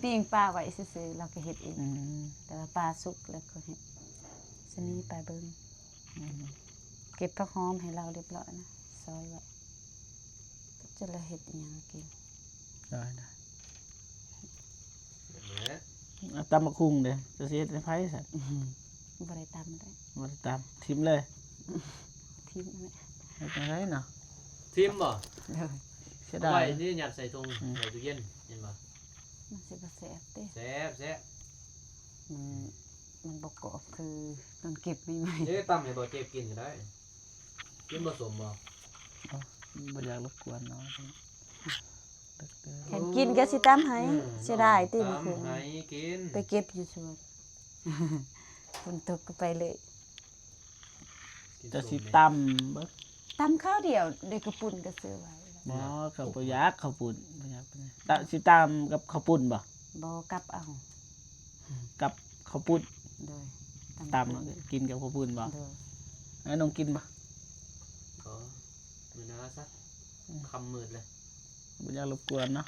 ປີ້ງປາໄວ້ຊື່ໆ ລາວກໍເຮັດເອງ. ອືມ ແຕ່ວ່າປາສຸກແລ້ວກໍເຮັດ ສະນີ້ ອືມ ໄປເບິ່ງ. ອືມ ເກັບຜັກຫອມໃຫ້ລາວຮຽບຮ້ອຍນະ ຊອຍໄວ້ ຈະລະເຮັດອີ່ຫຍັງກິນ. ໄດ້ໆ ນັ້ນແຫຼະ. ອາ ຕຳບັກຫຸ່ງເດ້ ຈະຊິເຮັດໃຫ້ໃຜຊັ້ນ? ບໍ່ໄດ້ຕຳເດ້ ບໍ່ໄດ້ຕຳ ຖິ້ມເລີຍ ຖິ້ມແຫຼະ. ເຮັດຈັ່ງໃດເນາະ? ຖິ້ມບໍ່? ໂດຍ ເສຍດາຍ. ເອົາໄວ້ນີ້ ຍັດໃສ່ຖົງ ອືມ ໃສ່ຕູ້ເຢັນ ເຫັນບໍ່? ມັນຊິບໍ່ແຊບຕິ? ແຊບໆ ມັນ ມັນບໍ່ກອບຄືຕອນເກັບໃໝ່ໆ. ເດ້ ຕຳໃຫ້ບໍ່ເຈັບກິນກໍໄດ້. ກິນບໍ່ສົ້ມບໍ່? ບໍ່ຢາກລົບກວນເນາະ. ຄັນກິນກໍຊິຕຳໃຫ້. ເອີ ເສຍດາຍຕິ ຕຳໃຫ້ກິນ ໄປເກັບຢູ່ສວນ ຝົນຕົກກໍໄປເລີຍ. ຈະຊິຕຳເບິ່ງ ຕຳຄາວດຽວ ເດ ເຂົ້າປຸ້ນກໍຊື້ໄວ້. ບໍ່ ເຂົາບໍ່ຢາກເຂົ້າປຸ້ນ ບໍ່ຢາກປານໃດ. ຕະ ຊິຕຳກັບເຂົ້າປຸ້ນບໍ່? ບໍ່ ກັບເອົາ ກັບເຂົ້າປຸ້ນ. ໂດຍ ຕຳ ຕຳ ກິນກັບເຂົ້າປຸ້ນບໍ່? ໂດຍ. ອ້າຍນ້ອງກິນບໍ່? ບໍ່ ມື້ໜ້າຊະ ອືມ ຄ່ຳມືດເລີຍ ບໍ່ຢາກລົບກວນເນາະ.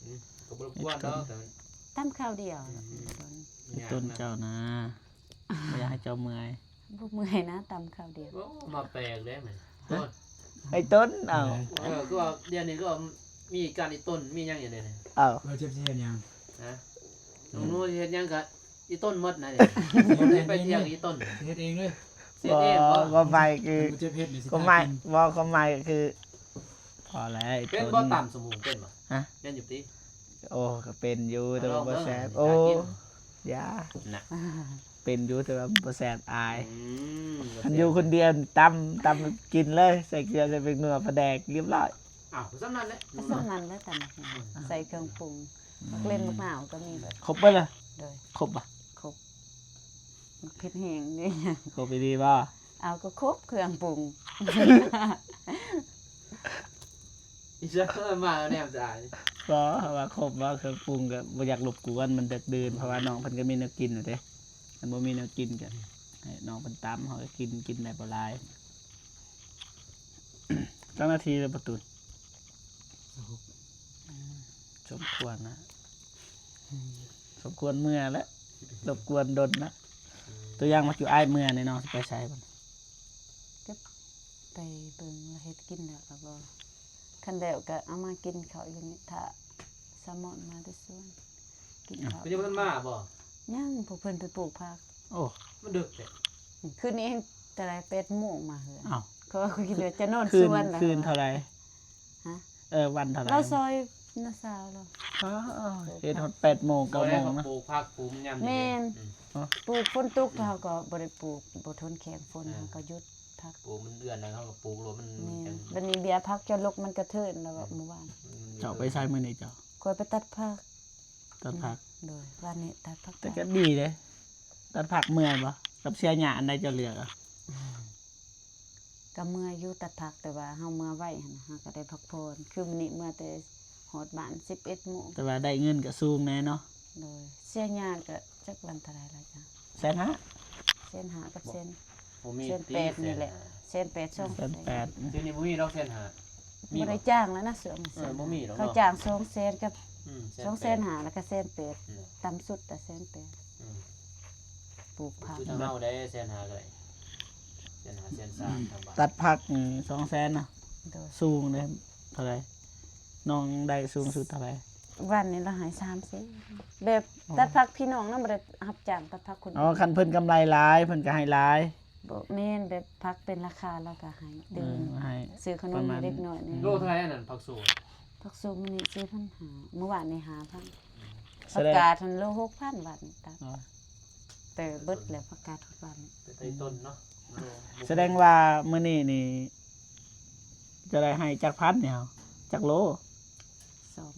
ອືມ ກໍບໍ່ລົບກວນດອກ ແຕ່ຕຳຄາວດຽວ. ອືມ ໄອ້ຕົ້ນເຈົ້ານະ ບໍ່ຢາກໃຫ້ເຈົ້າເມື່ອຍ. ບໍ່ເມື່ອຍນະ ຕຳຄາວດຽວ. ໂອ້ ມາແປກເດ້ມັນ. ຮະ? ໂອ້ຍ ໄອ້ຕົ້ນ ເອົ້າ ເອີ ຄືວ່າດຽວນີ້ກໍມີການອີ່ຕົ້ນ ມີຫຍັງຢູ່ເດນີ້. ເອົ້າ ວ່າເຈັບຊິເຮັດຫຍັງ? ຮະ? ນ້ອງໜູຊິເຮັດຫຍັງກະອີ່ຕົ້ນໝົດນະ. ໄປທ່ຽງອີ່ຕົ້ນ ຊິເຮັດເອງເລີຍ. ຊິເຮັດເອງບໍ່? ຄວາມໝາຍຄື ເຈັບເຮັດນີ້ຊິ ຄວາມໝາຍ ບໍ່ ຄວາມໝາຍກໍຄື ພໍແລ້ວ. ເປັນບໍ່ ຕຳສະໝຸນ ເປັນບໍ່? ຮະ? ແມ່ນຢູ່ຕິ? ໂອ້ ກໍເປັນຢູ່ ແຕ່ວ່າບໍ່ແຊບ. ໂອ້ ຢ່ານະ ເປັນຢູ່ ແຕ່ວ່າບໍ່ແຊບ ອາຍ. ອືມ ຄັນຢູ່ຄົນດຽວ ຕຳ ຕຳກິນເລີຍ ໃສ່ເກືອ ໃສ່ແປ້ງນົວ ປາແດກ ຮຽບຮ້ອຍ. ອ້າວ ສ່ຳນັ້ນແຫຼະ ສ່ຳນັ້ນແຫຼະ. ຕຳບັກຫຸ່ງ ອືມ ໃສ່ເຄື່ອງປຸງ ໝາກເລັ່ນ ໝາກນາວກໍມີເບິດ. ຄົບເບິດລະ? ໂດຍ ຄົບບໍ່? ຄົບ. ໝາກເຜັດແຮງເດ້. ຄົບອີ່ຫຼີບໍ່? ເອົາ ກໍຄົບເຄື່ອງປຸງ. ອີ່ສັກ ມາແນມສາຍ. ບໍ່ ເພາະວ່າຄົບບໍ່ ເຄື່ອງປຸງກໍບໍ່ຢາກລົບກວນ ມັນເດິກດື່ນ ເພາະວ່ານ້ອງເພິ່ນກໍມີແນວກິນແລ້ວເດ້. ຄັນບໍ່ມີແນວກິນກໍໃຫ້ນ້ອງເພິ່ນຕຳ ເຮົາກໍກິນ ກິນໄດ້ບໍ່ຫຼາຍ. ຈັກນາທີແລ້ວປະຕູນ? ອືມ ສົມຄວນນະ ອືມ ສົມຄວນເມື່ອແລ້ວ ລົບກວນດົນນະ. ອືມ ຕົວຢ່າງວ່າຈຸອ້າຍເມື່ອນີ້ ນ້ອງຊິໄປໃສບັດ? ກໍໄປເບິ່ງລາວເຮັດກິນແລ້ວລະບໍ່? ຄັນແລ້ວກໍເອົາມາກິນເຂົ້າຢູ່ນີ້ ຖ້າສາມອນມາແຕ່ສວນ ກິນເຂົ້າ. ເພິ່ນຍັງບໍ່ທັນມາບໍ່? ຍັງ ພວກເພິ່ນໄປປູກຜັກ. ໂອ້ ມັນດຶກແທ້. ຄືນນີ້ແຮງແຕ່ໃດ ແປດໂມງມາເຮືອນ. ອ້າວ ເຂົາວ່າ ຂ້ອຍຄິດວ່າຈະນອນສວນແລ້ວ. ຄືນເທົ່າໃດ? ຮະ? ເອີ ວັນເທົ່າໃດ? ລາວຊອຍນ້າສາວລາວ. ອ້າວ ເຮັດຮອດແປດໂມງ ເກົ້າໂມງນະ. ປູກຜັກປູກຍາມນີ້. ແມ່ນ. ອືມ ປູກຝົນຕົກ ເຮົາກໍບໍ່ໄດ້ປູກ ບໍ່ທົນແຂງຝົນ ເຮົາກໍຢຸດຜັກ. ປູກມັນເດືອນແລ້ວ ເຮົາກໍປູກໂລດ ມັນ ແມ່ນ. ບັດນີ້ເບ້ຍຜັກຈະລົກ ມັນກະເທີນແລ້ວ ອືມ ມື້ວານ. ເຈົ້າໄປໃສມື້ນີ້ເຈົ້າ? ຂ້ອຍໄປຕັດຜັກ. ຕັດຜັກ. ໂດຍ ວານນີ້ຕັດຜັກ. ແຕ່ກໍດີເດ້ ຕັດຜັກເມື່ອຍບໍ່? ກັບເສຍຫຍ້າ ອັນໃດເຈົ້າເລືອກເອົາ? ກໍເມື່ອຍຢູ່ຕັດຜັກ ແຕ່ວ່າເຮົາເມື່ອໄວຫັ້ນນະ ເຮົາກໍໄດ້ພັກຜ່ອນ. ຄືມື້ນີ້ເມື່ອແຕ່ຮອດບ້ານສິບເອັດໂມງ. ແຕ່ວ່າໄດ້ເງິນກໍສູງແດ່ເນາະ. ໂດຍ ເສຍຫຍ້າກໍຈັກວັນເທົ່າໃດລະຈ້ະ? ແສນຫ້າ. ແສນຫ້າກັບແສນ ບໍ່ມີ ແສນແປດນີ້ແຫຼະ. ແສນແປດ ສອງແສນແປດ. ດຽວນີ້ບໍ່ມີດອກແສນຫ້າ. ມີບໍ່? ບໍ່ໄດ້ຈ້າງແລ້ວນະ ຊ່ວງນີ້. ເອີ ບໍ່ມີດອກ ເຂົາຈ້າງສອງແສນກັບ ອືມ ສອງແສນຫ້າ ແລ້ວກໍແສນແປດ. ອືມ ຕ່ຳສຸດແຕ່ແສນແປດ. ອືມ ປູກຜັກ. ຄືທາງເຮົາໄດ້ແສນຫ້າກໍໄດ້ ແສນຫ້າ ແສນສາມ ທາງບ້ານ. ຕັດຜັກນີ້ສອງແສນນະ. ໂດຍ. ສູງເດ້ ເທົ່າໃດ? ນ້ອງໄດ້ສູງສຸດເທົ່າໃດ? ວັນນີ້ລາວໃຫ້ສາມແສນ ແບບ ອໍ ຕັດຜັກພີ່ນ້ອງນະ ບໍ່ໄດ້ຮັບຈ້າງຕັດຜັກຄົນ. ອໍ ຄັນເພິ່ນກຳໄລຫຼາຍ ເພິ່ນກໍໃຫ້ຫຼາຍ. ບໍ່ແມ່ນ ແບບຜັກເປັນລາຄາ ລາວກໍໃຫ້ຕື່ມ. ເອີ ໃຫ້ ຊື້ຂະໜົມໃຫ້ເດັກນ້ອຍແດ່. ໂລເທົ່າໃດອັນນັ້ນ ຜັກຊູ? ຜັກຊູມື້ນີ້ສີ່ພັນຫ້າ ມື້ວານນີ້ຫ້າພັນ. ອືມ ຜັກກາດຫັ້ນໂລຫົກພັນ ວານນີ້ຕັດ. ອໍ ແຕ່ເບິດແລ້ວ ຜັກກາດທຸກວັນ. ແຕ່ໄດ້ຕົ້ນເນາະ. ສະແດງວ່າມື້ນີ້ນີ້ ຈະໄດ້ໃຫ້ຈັກພັນນີ້ ຈັກໂລ? ສອງ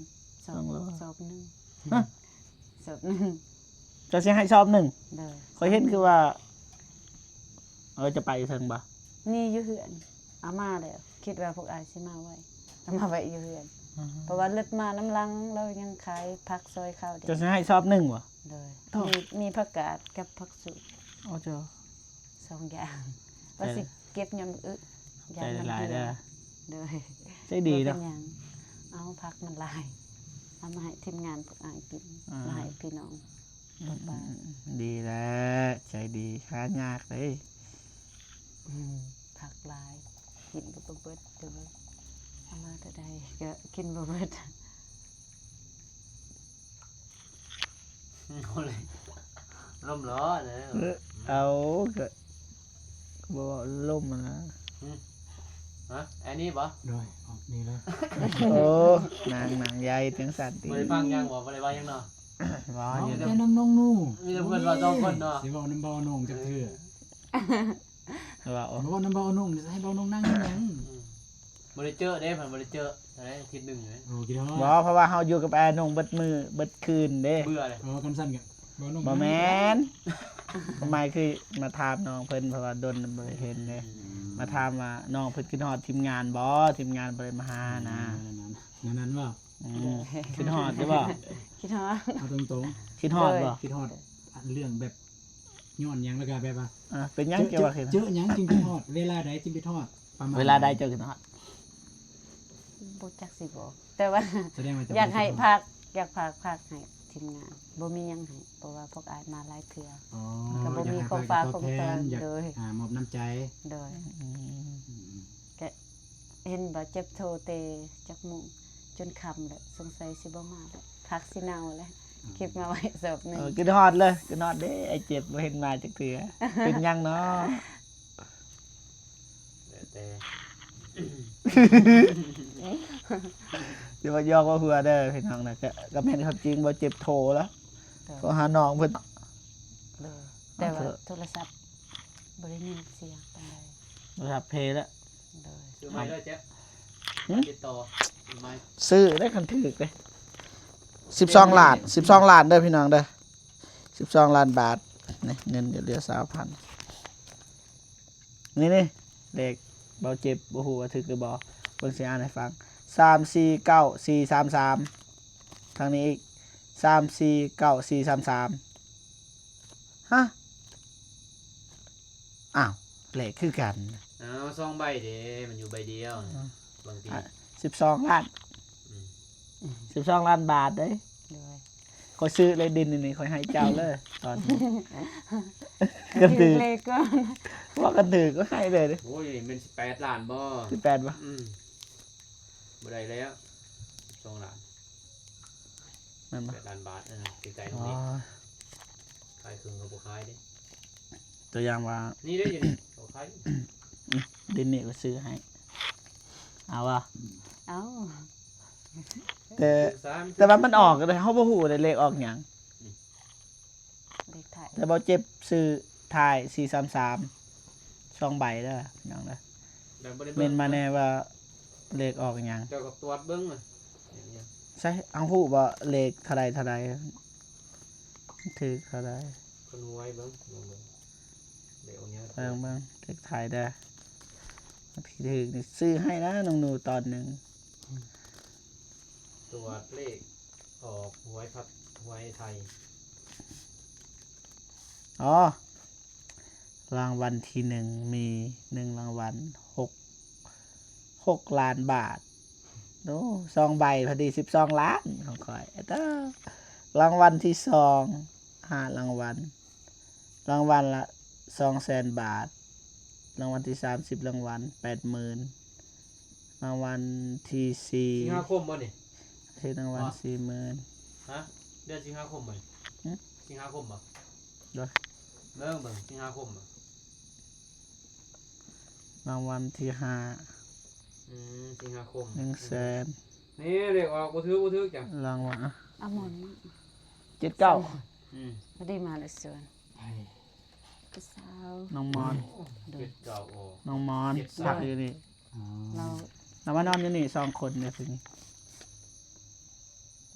ສອງ ສອງໂລ ສອບໜຶ່ງ. ຮະ? ສອບໜຶ່ງ. ເຈົ້າຊິໃຫ້ສອບໜຶ່ງ? ໂດຍ. ຂ້ອຍເຫັນຄືວ່າ ເອີ ຈະໄປຢູ່ເທິງບໍ່? ນີ້ຢູ່ເຮືອນ ເອົາມາແລ້ວ ຄິດວ່າພວກອ້າຍຊິມາໄວ ເອົາມາໄວ້ຢູ່ເຮືອນ. ອໍ ເພາະວ່າລົດມານຳຫຼັງ ລາວຍັງຂາຍຜັກຊອຍເຂົາເດ້. ເຈົ້າຊິໃຫ້ສອບໜຶ່ງບໍ່? ໂດຍ. ໂທ້ ມີ ມີຜັກກາດກັບຜັກຊູ. ໂອ້ ເຈົ້າ. ສອງຢ່າງ ວ່າຊິເກັບຍາມມື້ ຂອບໃຈຫຼາຍໆເດີ. ໂດຍ ໃຈດີເນາະ. ບໍ່ເປັນຫຍັງ ເອົາຜັກມັນຫຼາຍ ເອົາມາໃຫ້ທີມງານພວກອ້າຍກິນ ອືມ ມາໃຫ້ພີ່ນ້ອງ ອືມ ເບິດບາດ. ອືມ ອືມ ອືມ ດີແລ້ວ ໃຈດີ ຫາຍາກເດ້. ອືມ ຜັກຫຼາຍ ກິນກໍບໍ່ເບິດເດີ ເອົາມາເທົ່າໃດກໍກິນບໍ່ເບິດ. ເອົາເລີຍ ລົມຫຼໍເດີ. ເອີ ເອົາ ກໍ ກໍບໍ່ເວົ້າລົມຫັ້ນນະ. ຫືມ ຮະ ອັນນີ້ບໍ? ໂດຍ ອອກນີ້ເລີຍ. ໂອ້ ນາງ ນາງໃຫຍ່ຈັ່ງຊັ້ນຕິ ບໍ່ໄດ້ຟັງຫຍັງບໍ? ບໍ່ໄດ້ເວົ້າຫຍັງເນາະ. ເວົ້າຢູ່ ເວົ້າແຕ່ນຳນ້ອງໜູ ມີແຕ່ເພິ່ນເວົ້າສອງຄົນເນາະ. ຊິເວົ້ານຳເບົາໜຸ່ງຈັກເທື່ອ ເວົ້າ ບໍ່ເວົ້ານຳເບົາໜຸ່ງ ໃຫ້ເບົາໜຸ່ງນັ່ງເຮັດຫຍັງ? ອືມ ບໍ່ໄດ້ເຈີເດ້ ເພິ່ນບໍ່ໄດ້ເຈີ ເທົ່າໃດ ອາທິດໜຶ່ງເດ້. ໂອ້ ຄິດຮອດ ບໍ່ ເພາະວ່າເຮົາຢູ່ກັບອ້າຍນົງເບິດມື້ເບິດຄືນເດ້. ເບື່ອເລີຍ. ອໍ ຄັນຊັ້ນກໍເວົ້ານ້ອງ ບໍ່ແມ່ນ ຄວາມໝາຍຄືມາຖາມນ້ອງເພິ່ນ ເພາະວ່າດົນບໍ່ໄດ້ເຫັນເດ້. ອືມ ມາຖາມວ່ານ້ອງເພິ່ນຄິດຮອດທີມງານບໍ່ ທີມງານບໍ່ໄດ້ມາຫານະ. ອືມ ນັ້ນໆ ເວົ້າ ອືມ ຄິດຮອດຢູ່ບໍ່? ຄິດຮອດ. ເອົາຕົງໆ ຄິດຮອດບໍ່? ໂດຍ ຄິດຮອດ ອັນເລື່ອງແບບ ຍ້ອນຫຍັງ ແລ້ວກໍແບບວ່າ ອ່າ ເປັນຫຍັງ ເຈີ ເຈົ້າວ່າ ເຈີ ເຈີຫຍັງຈຶ່ງຄິດຮອດ? ເວລາໃດຈຶ່ງຄິດຮອດ? ປະມານ ເວລາໃດເຈົ້າຄິດຮອດ? ບໍ່ຈັກຊິບອກ ແຕ່ວ່າ ສະແດງວ່າ ຢາກໃຫ້ ຈະບໍ່ໄດ້ຄິດຮອດ ພັກ ຢາກຝາກ ຝາກໃຫ້ທີມງານ ບໍ່ມີຫຍັງໃຫ້ ເພາະວ່າພວກອ້າຍມາຫຼາຍເທື່ອ. ອໍ ກໍບໍ່ມີຂອງຝາກຂອງແຕນ ຢາກ ໂດຍ ອ່າ ມອບນ້ຳໃຈ. ໂດຍ ອືມ ອືມ ກໍເຫັນບ່າວເຈັບໂທແຕ່ຈັກໂມງ ຈົນຄ່ຳແລ້ວ ສົງໄສຊິບໍ່ມາແລ້ວ ຜັກຊິເນົ່າແລ້ວ. ເກັບມາໄວ້ສອບໜຶ່ງ. ເອີ ຄິດຮອດເລີຍ ຄິດຮອດເດ້ ອ້າຍເຈັບບໍ່ເຫັນມາຈັກເທື່ອ ເປັນຫຍັງເນາະ? ແຕ່ ຢ່າວ່າຢອກວ່າຫົວເດີພີ່ນ້ອງນະ. ກໍ ກໍແມ່ນຄວາມຈິງ ບໍ່ເຈັບໂທລະ ໂທຫານ້ອງເພິ່ນ. ໂດຍ ແຕ່ວ່າໂທລະສັບບໍ່ໄດ້ຍິນສຽງປານໃດ ໂທລະສັບເພລະ. ໂດຍ ຊື້ໃໝ່ເດີແຈະ ຫືມ ຕິດຕໍ່ ຊື້ໃໝ່ ຊື້ໄດ້ຄັນຖືກເດ້. ສິບສອງລ້ານ ສິບສອງລ້ານເດີພີ່ນ້ອງເດີ ສິບສອງລ້ານບາດ. ນີ້ເງິນເຫຼືອຊາວພັນ. ນີ້ໆ ເລກເບົາເຈັບ ບໍ່ຮູ້ວ່າຖືກຫຼືບໍ່ ເບິ່ງຊິອ່ານໃຫ້ຟັງ. ສາມສີ່ເກົ້າສີ່ສາມສາມ ທາງນີ້ອີກ ສາມສີ່ເກົ້າສີ່ສາມສາມ. ຮະ ອ້າວ ເລກຄືກັນ. ອ້າວ ສອງໃບເດ້ ມັນຢູ່ໃບດຽວ. ອືມ ບາງທີ ອ່ະ ສິບສອງລ້ານ. ອືມ ສິບສອງລ້ານບາດເດ້. ໂດຍ ຂ້ອຍຊື້ເລີຍດິນນີ້ ຂ້ອຍໃຫ້ເຈົ້າເລີຍຕອນນີ້. ຄັນຖືກ ຖືກເລກກ່ອນ ວ່າຄັນຖືກກໍໃຫ້ເລີຍເດ້. ໂອ້ຍ ແມ່ນສິບແປດລ້ານບໍ່? ສິບແປດບໍ່? ອືມ ບໍ່ໄດ້ແລ້ວ ສິບສອງລ້ານ ແມ່ນບໍ່? ແປດລ້ານບາດ. ເອີ ໃກ້ໆ ອໍ ນີ້ ຂາຍເຄິ່ງກໍບໍ່ຂາຍເດ້. ຕົວຢ່າງວ່າ ນີ້ເດ້ ຢູ່ນີ້ ບໍ່ຂາຍ. ອືມ ດິນນີ້ກໍຊື້ໃຫ້ ເອົາບໍ່? ເອົາ ແຕ່ ແຕ່ວ່າມັນອອກ ເຮົາບໍ່ຮູ້ເດ້ ເລກອອກຫຍັງ. ອືມ ເລກທ້າຍ ແຕ່ບໍ່ເຈັບຊື້ທ້າຍສີ່ສາມສາມ ສອງໃບເດີພີ່ນ້ອງເດີ. ແມ່ນມາແນ່ວ່າເລກອອກຫຍັງ ເຈົ້າກໍຕວດເບິ່ງ. ໃຊ່ ເຮົາຮູ້ບໍ່ເລກເທົ່າໃດເທົ່າໃດ ຖືກເທົ່າໃດ? ເພິ່ນຫວຍເບິ່ງ ເບິ່ງ ເບິ່ງ ເລກອອກຫຍັງ ເບິ່ງ ເບິ່ງເລກທ້າຍເດີ. ຖືກນີ້ຊື້ໃຫ້ນະນ້ອງໜູຕອນໜຶ່ງ. ອືມ ຕົວເລກອອກຫວຍພັດ ຫວຍໄທ. ອໍ ລາງວັນທີໜຶ່ງ ມີໜຶ່ງລາງວັນ ຫົກ ຫົກລ້ານບາດ. ໂອ້ ສອງໃບພໍດີສິບສອງລ້ານຂອງຂ້ອຍ. ເອີ ລາງວັນທີສອງ ຫ້າລາງວັນ ລາງວັນລະສອງແສນບາດ. ລາງວັນທີສາມ ສິບລາງວັນ ແປດໝື່ນ. ລາງວັນທີສີ່ ສິງຫາຄົມບໍ່ນີ້? ຖືກລາງວັນ ບໍ່ ສີ່ໝື່ນ. ຮະ ເດືອນສິງຫາຄົມບໍ່ນີ້? ຫຶ? ສິງຫາຄົມບໍ່? ໂດຍ ເບິ່ງ ເບິ່ງ ສິງຫາຄົມບໍ່? ລາງວັນທີຫ້າ ອືມ ສິງຫາຄົມ ໜຶ່ງແສນ. ນີ້ເລກອອກ ບໍ່ຖືກ ບໍ່ຖືກຈ້ະ ລາງວັນ ອາ ອາໝອນມາ ເຈັດເກົ້າ. ອືມ ພໍດີມາແລ້ວຊວນ ໄປ ຜູ້ສາວ ນ້ອງມອນ. ໂອ້ ເຈັດເກົ້າ ອອກ ນ້ອງມອນ ເຈັດສາມ ພັກຢູ່ນີ້. ອໍ ລາວ ລາວມານອນຢູ່ນີ້ສອງຄົນເດ້ ຄືນີ້.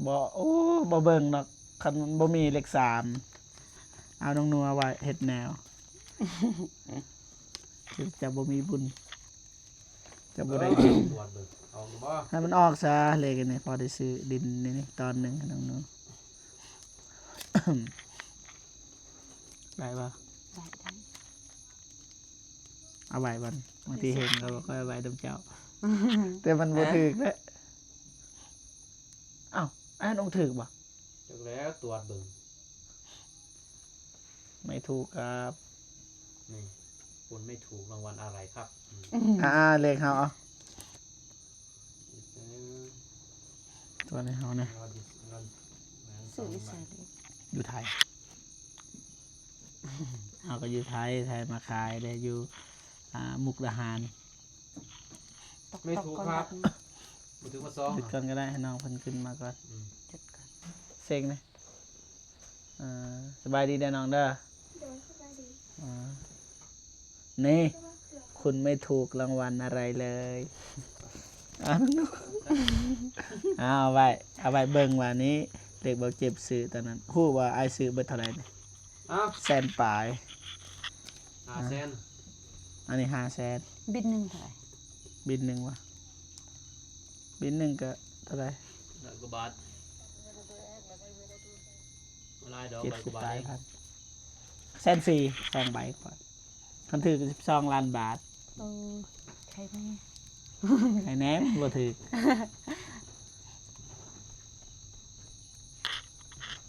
ບໍ່ ໂອ້ ບໍ່ເບິ່ງດອກ ຄັນມັນບໍ່ມີເລກສາມ. ເອົານ້ອງນົວໄວ້ເຮັດແນວ ຈະບໍ່ມີບຸນ ຈະບໍ່ໄດ້ ເອີ ກວດເບິ່ງ ອອກບໍ່ ໃຫ້ມັນອອກຊະ ເລກອັນນີ້ ພໍໄດ້ຊື້ດິນນີ້ ນີ້ຕອນໜຶ່ງໃຫ້ນ້ອງນົວ. ໄດ້ບໍ່? ໄດ້ ໄດ້. ເອົາໄວ້ບ່ອນ ບາງທີເຫັນກໍບໍ່ຄ່ອຍເອົາໄວ້ນຳເຈົ້າ ແຕ່ມັນບໍ່ຖືກແຫຼະ. ອ້າວ ອ້າຍນົງຖືກບໍ່? ຈັກແລ້ວ ຕວດເບິ່ງ. ໄມ່ຖືກຄັບ. ນີ້ ຄຸນໄມ່ຖືກລາງວັນອາໄລຄັບ. ອືມ ອ່າ ເລກເຮົາເອົາ ເອີ ຕົວໃນເຮົານະ ລາງວັນທີ່ ລາງວັນ ຊື້ຢູ່ໃສເດ? ຢູ່ໄທ. ເຮົາກໍຢູ່ໄທ ໄທມາຂາຍໄດ້ຢູ່ ອ່າ ມຸກດາຫານ. ໄມ່ຖືກຄັບ. ບໍ່ຖືກມາສອງ ຢຸດກ່ອນກໍໄດ້ ໃຫ້ນ້ອງເພິ່ນຂຶ້ນມາກ່ອນ. ອືມ ຢຸດກ່ອນ ເຊັງນະ. ອ່າ ສະບາຍດີເດີນ້ອງເດີ. ໂດຍ ສະບາຍດີ. ອ່າ ນີ້ ຄຸນໄມ່ຖືກລາງວັນອາໄລເລີຍ. ອ່າ ເອົາໄວ້ ເອົາໄວ້ເບິ່ງວ່ານີ້ ເລກເບົາເຈັບຊື້ຕອນນັ້ນ ຮູ້ບໍ່ອ້າຍຊື້ເບິດເທົ່າໃດນີ້? ອ້າວ ແສນປາຍ. ຫ້າແສນ. ອ່າ ອັນນີ້ຫ້າແສນ. ບິນໜຶ່ງເທົ່າໃດ? ບິນໜຶ່ງຫວາ? ບິນໜຶ່ງກໍເທົ່າໃດ? ຮ້ອຍກວ່າບາດ. ບໍ່ຫຼາຍດອກ ເຈັດສິບປາຍພັນ. ແສນສີ່ ສອງໃບກວ່າ. ຄັນຖືກສິບສອງລ້ານບາດ. ໂອ້ ໄຄແນ່ ໄຄແນ່ ບໍ່ຖືກ.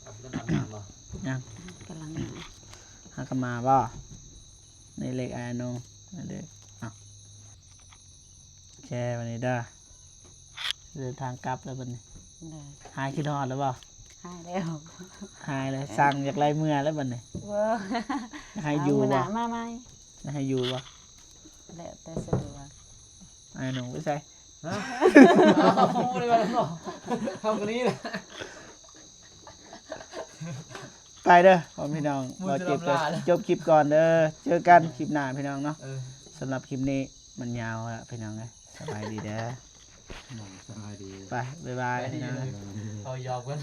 ອາບນ້ຳ ອາບນ້ຳບໍ່? ຍັງ ກຳລັງ ຫາກະມາບໍ່? ນີ້ເລກອ້າຍນົງ ນີ້ເລກ. ເອົາ ໂອເຄ ບັດນີ້ເດີ ເດີນທາງກັບແລ້ວບັດນີ້. ໂດຍ ຫາຍຄິດຮອດແລ້ວບໍ່? ຫາຍແລ້ວ ຫາຍແລ້ວ. ສັ່ງຢາກໄລ່ເມືອແລ້ວບັດນີ້. ບໍ່ ຢາກໃຫ້ຢູ່ບໍ່? ເອົາ ມື້ໜ້າມາໃໝ່. ຢາກໃຫ້ຢູ່ບໍ່? ແລ້ວແຕ່ສະດວກ. ອ້າຍໜຸ່ມໄປໃສ? ຮະ? ເອົາ ບໍ່ໄດ້ວ່ານຳເນາະ ເຮົາກໍໜີແຫຼະ. ໄປເດີພໍ່ແມ່ພີ່ນ້ອງ ບໍ່ເຈັບກໍຈົບຄລິບກ່ອນເດີ. ເຈີກັນຄລິບໜ້າພີ່ນ້ອງເນາະ. ເອີ ສຳລັບຄລິບນີ້ມັນຍາວລະພີ່ນ້ອງເອີຍ. ສະບາຍດີເດີ. ສະບາຍດີ. ໄປ ບາຍບາຍ ໄປດີ ພີ່ນ້ອງເອີຍ. ເອົາຢອກເພິ່ນ.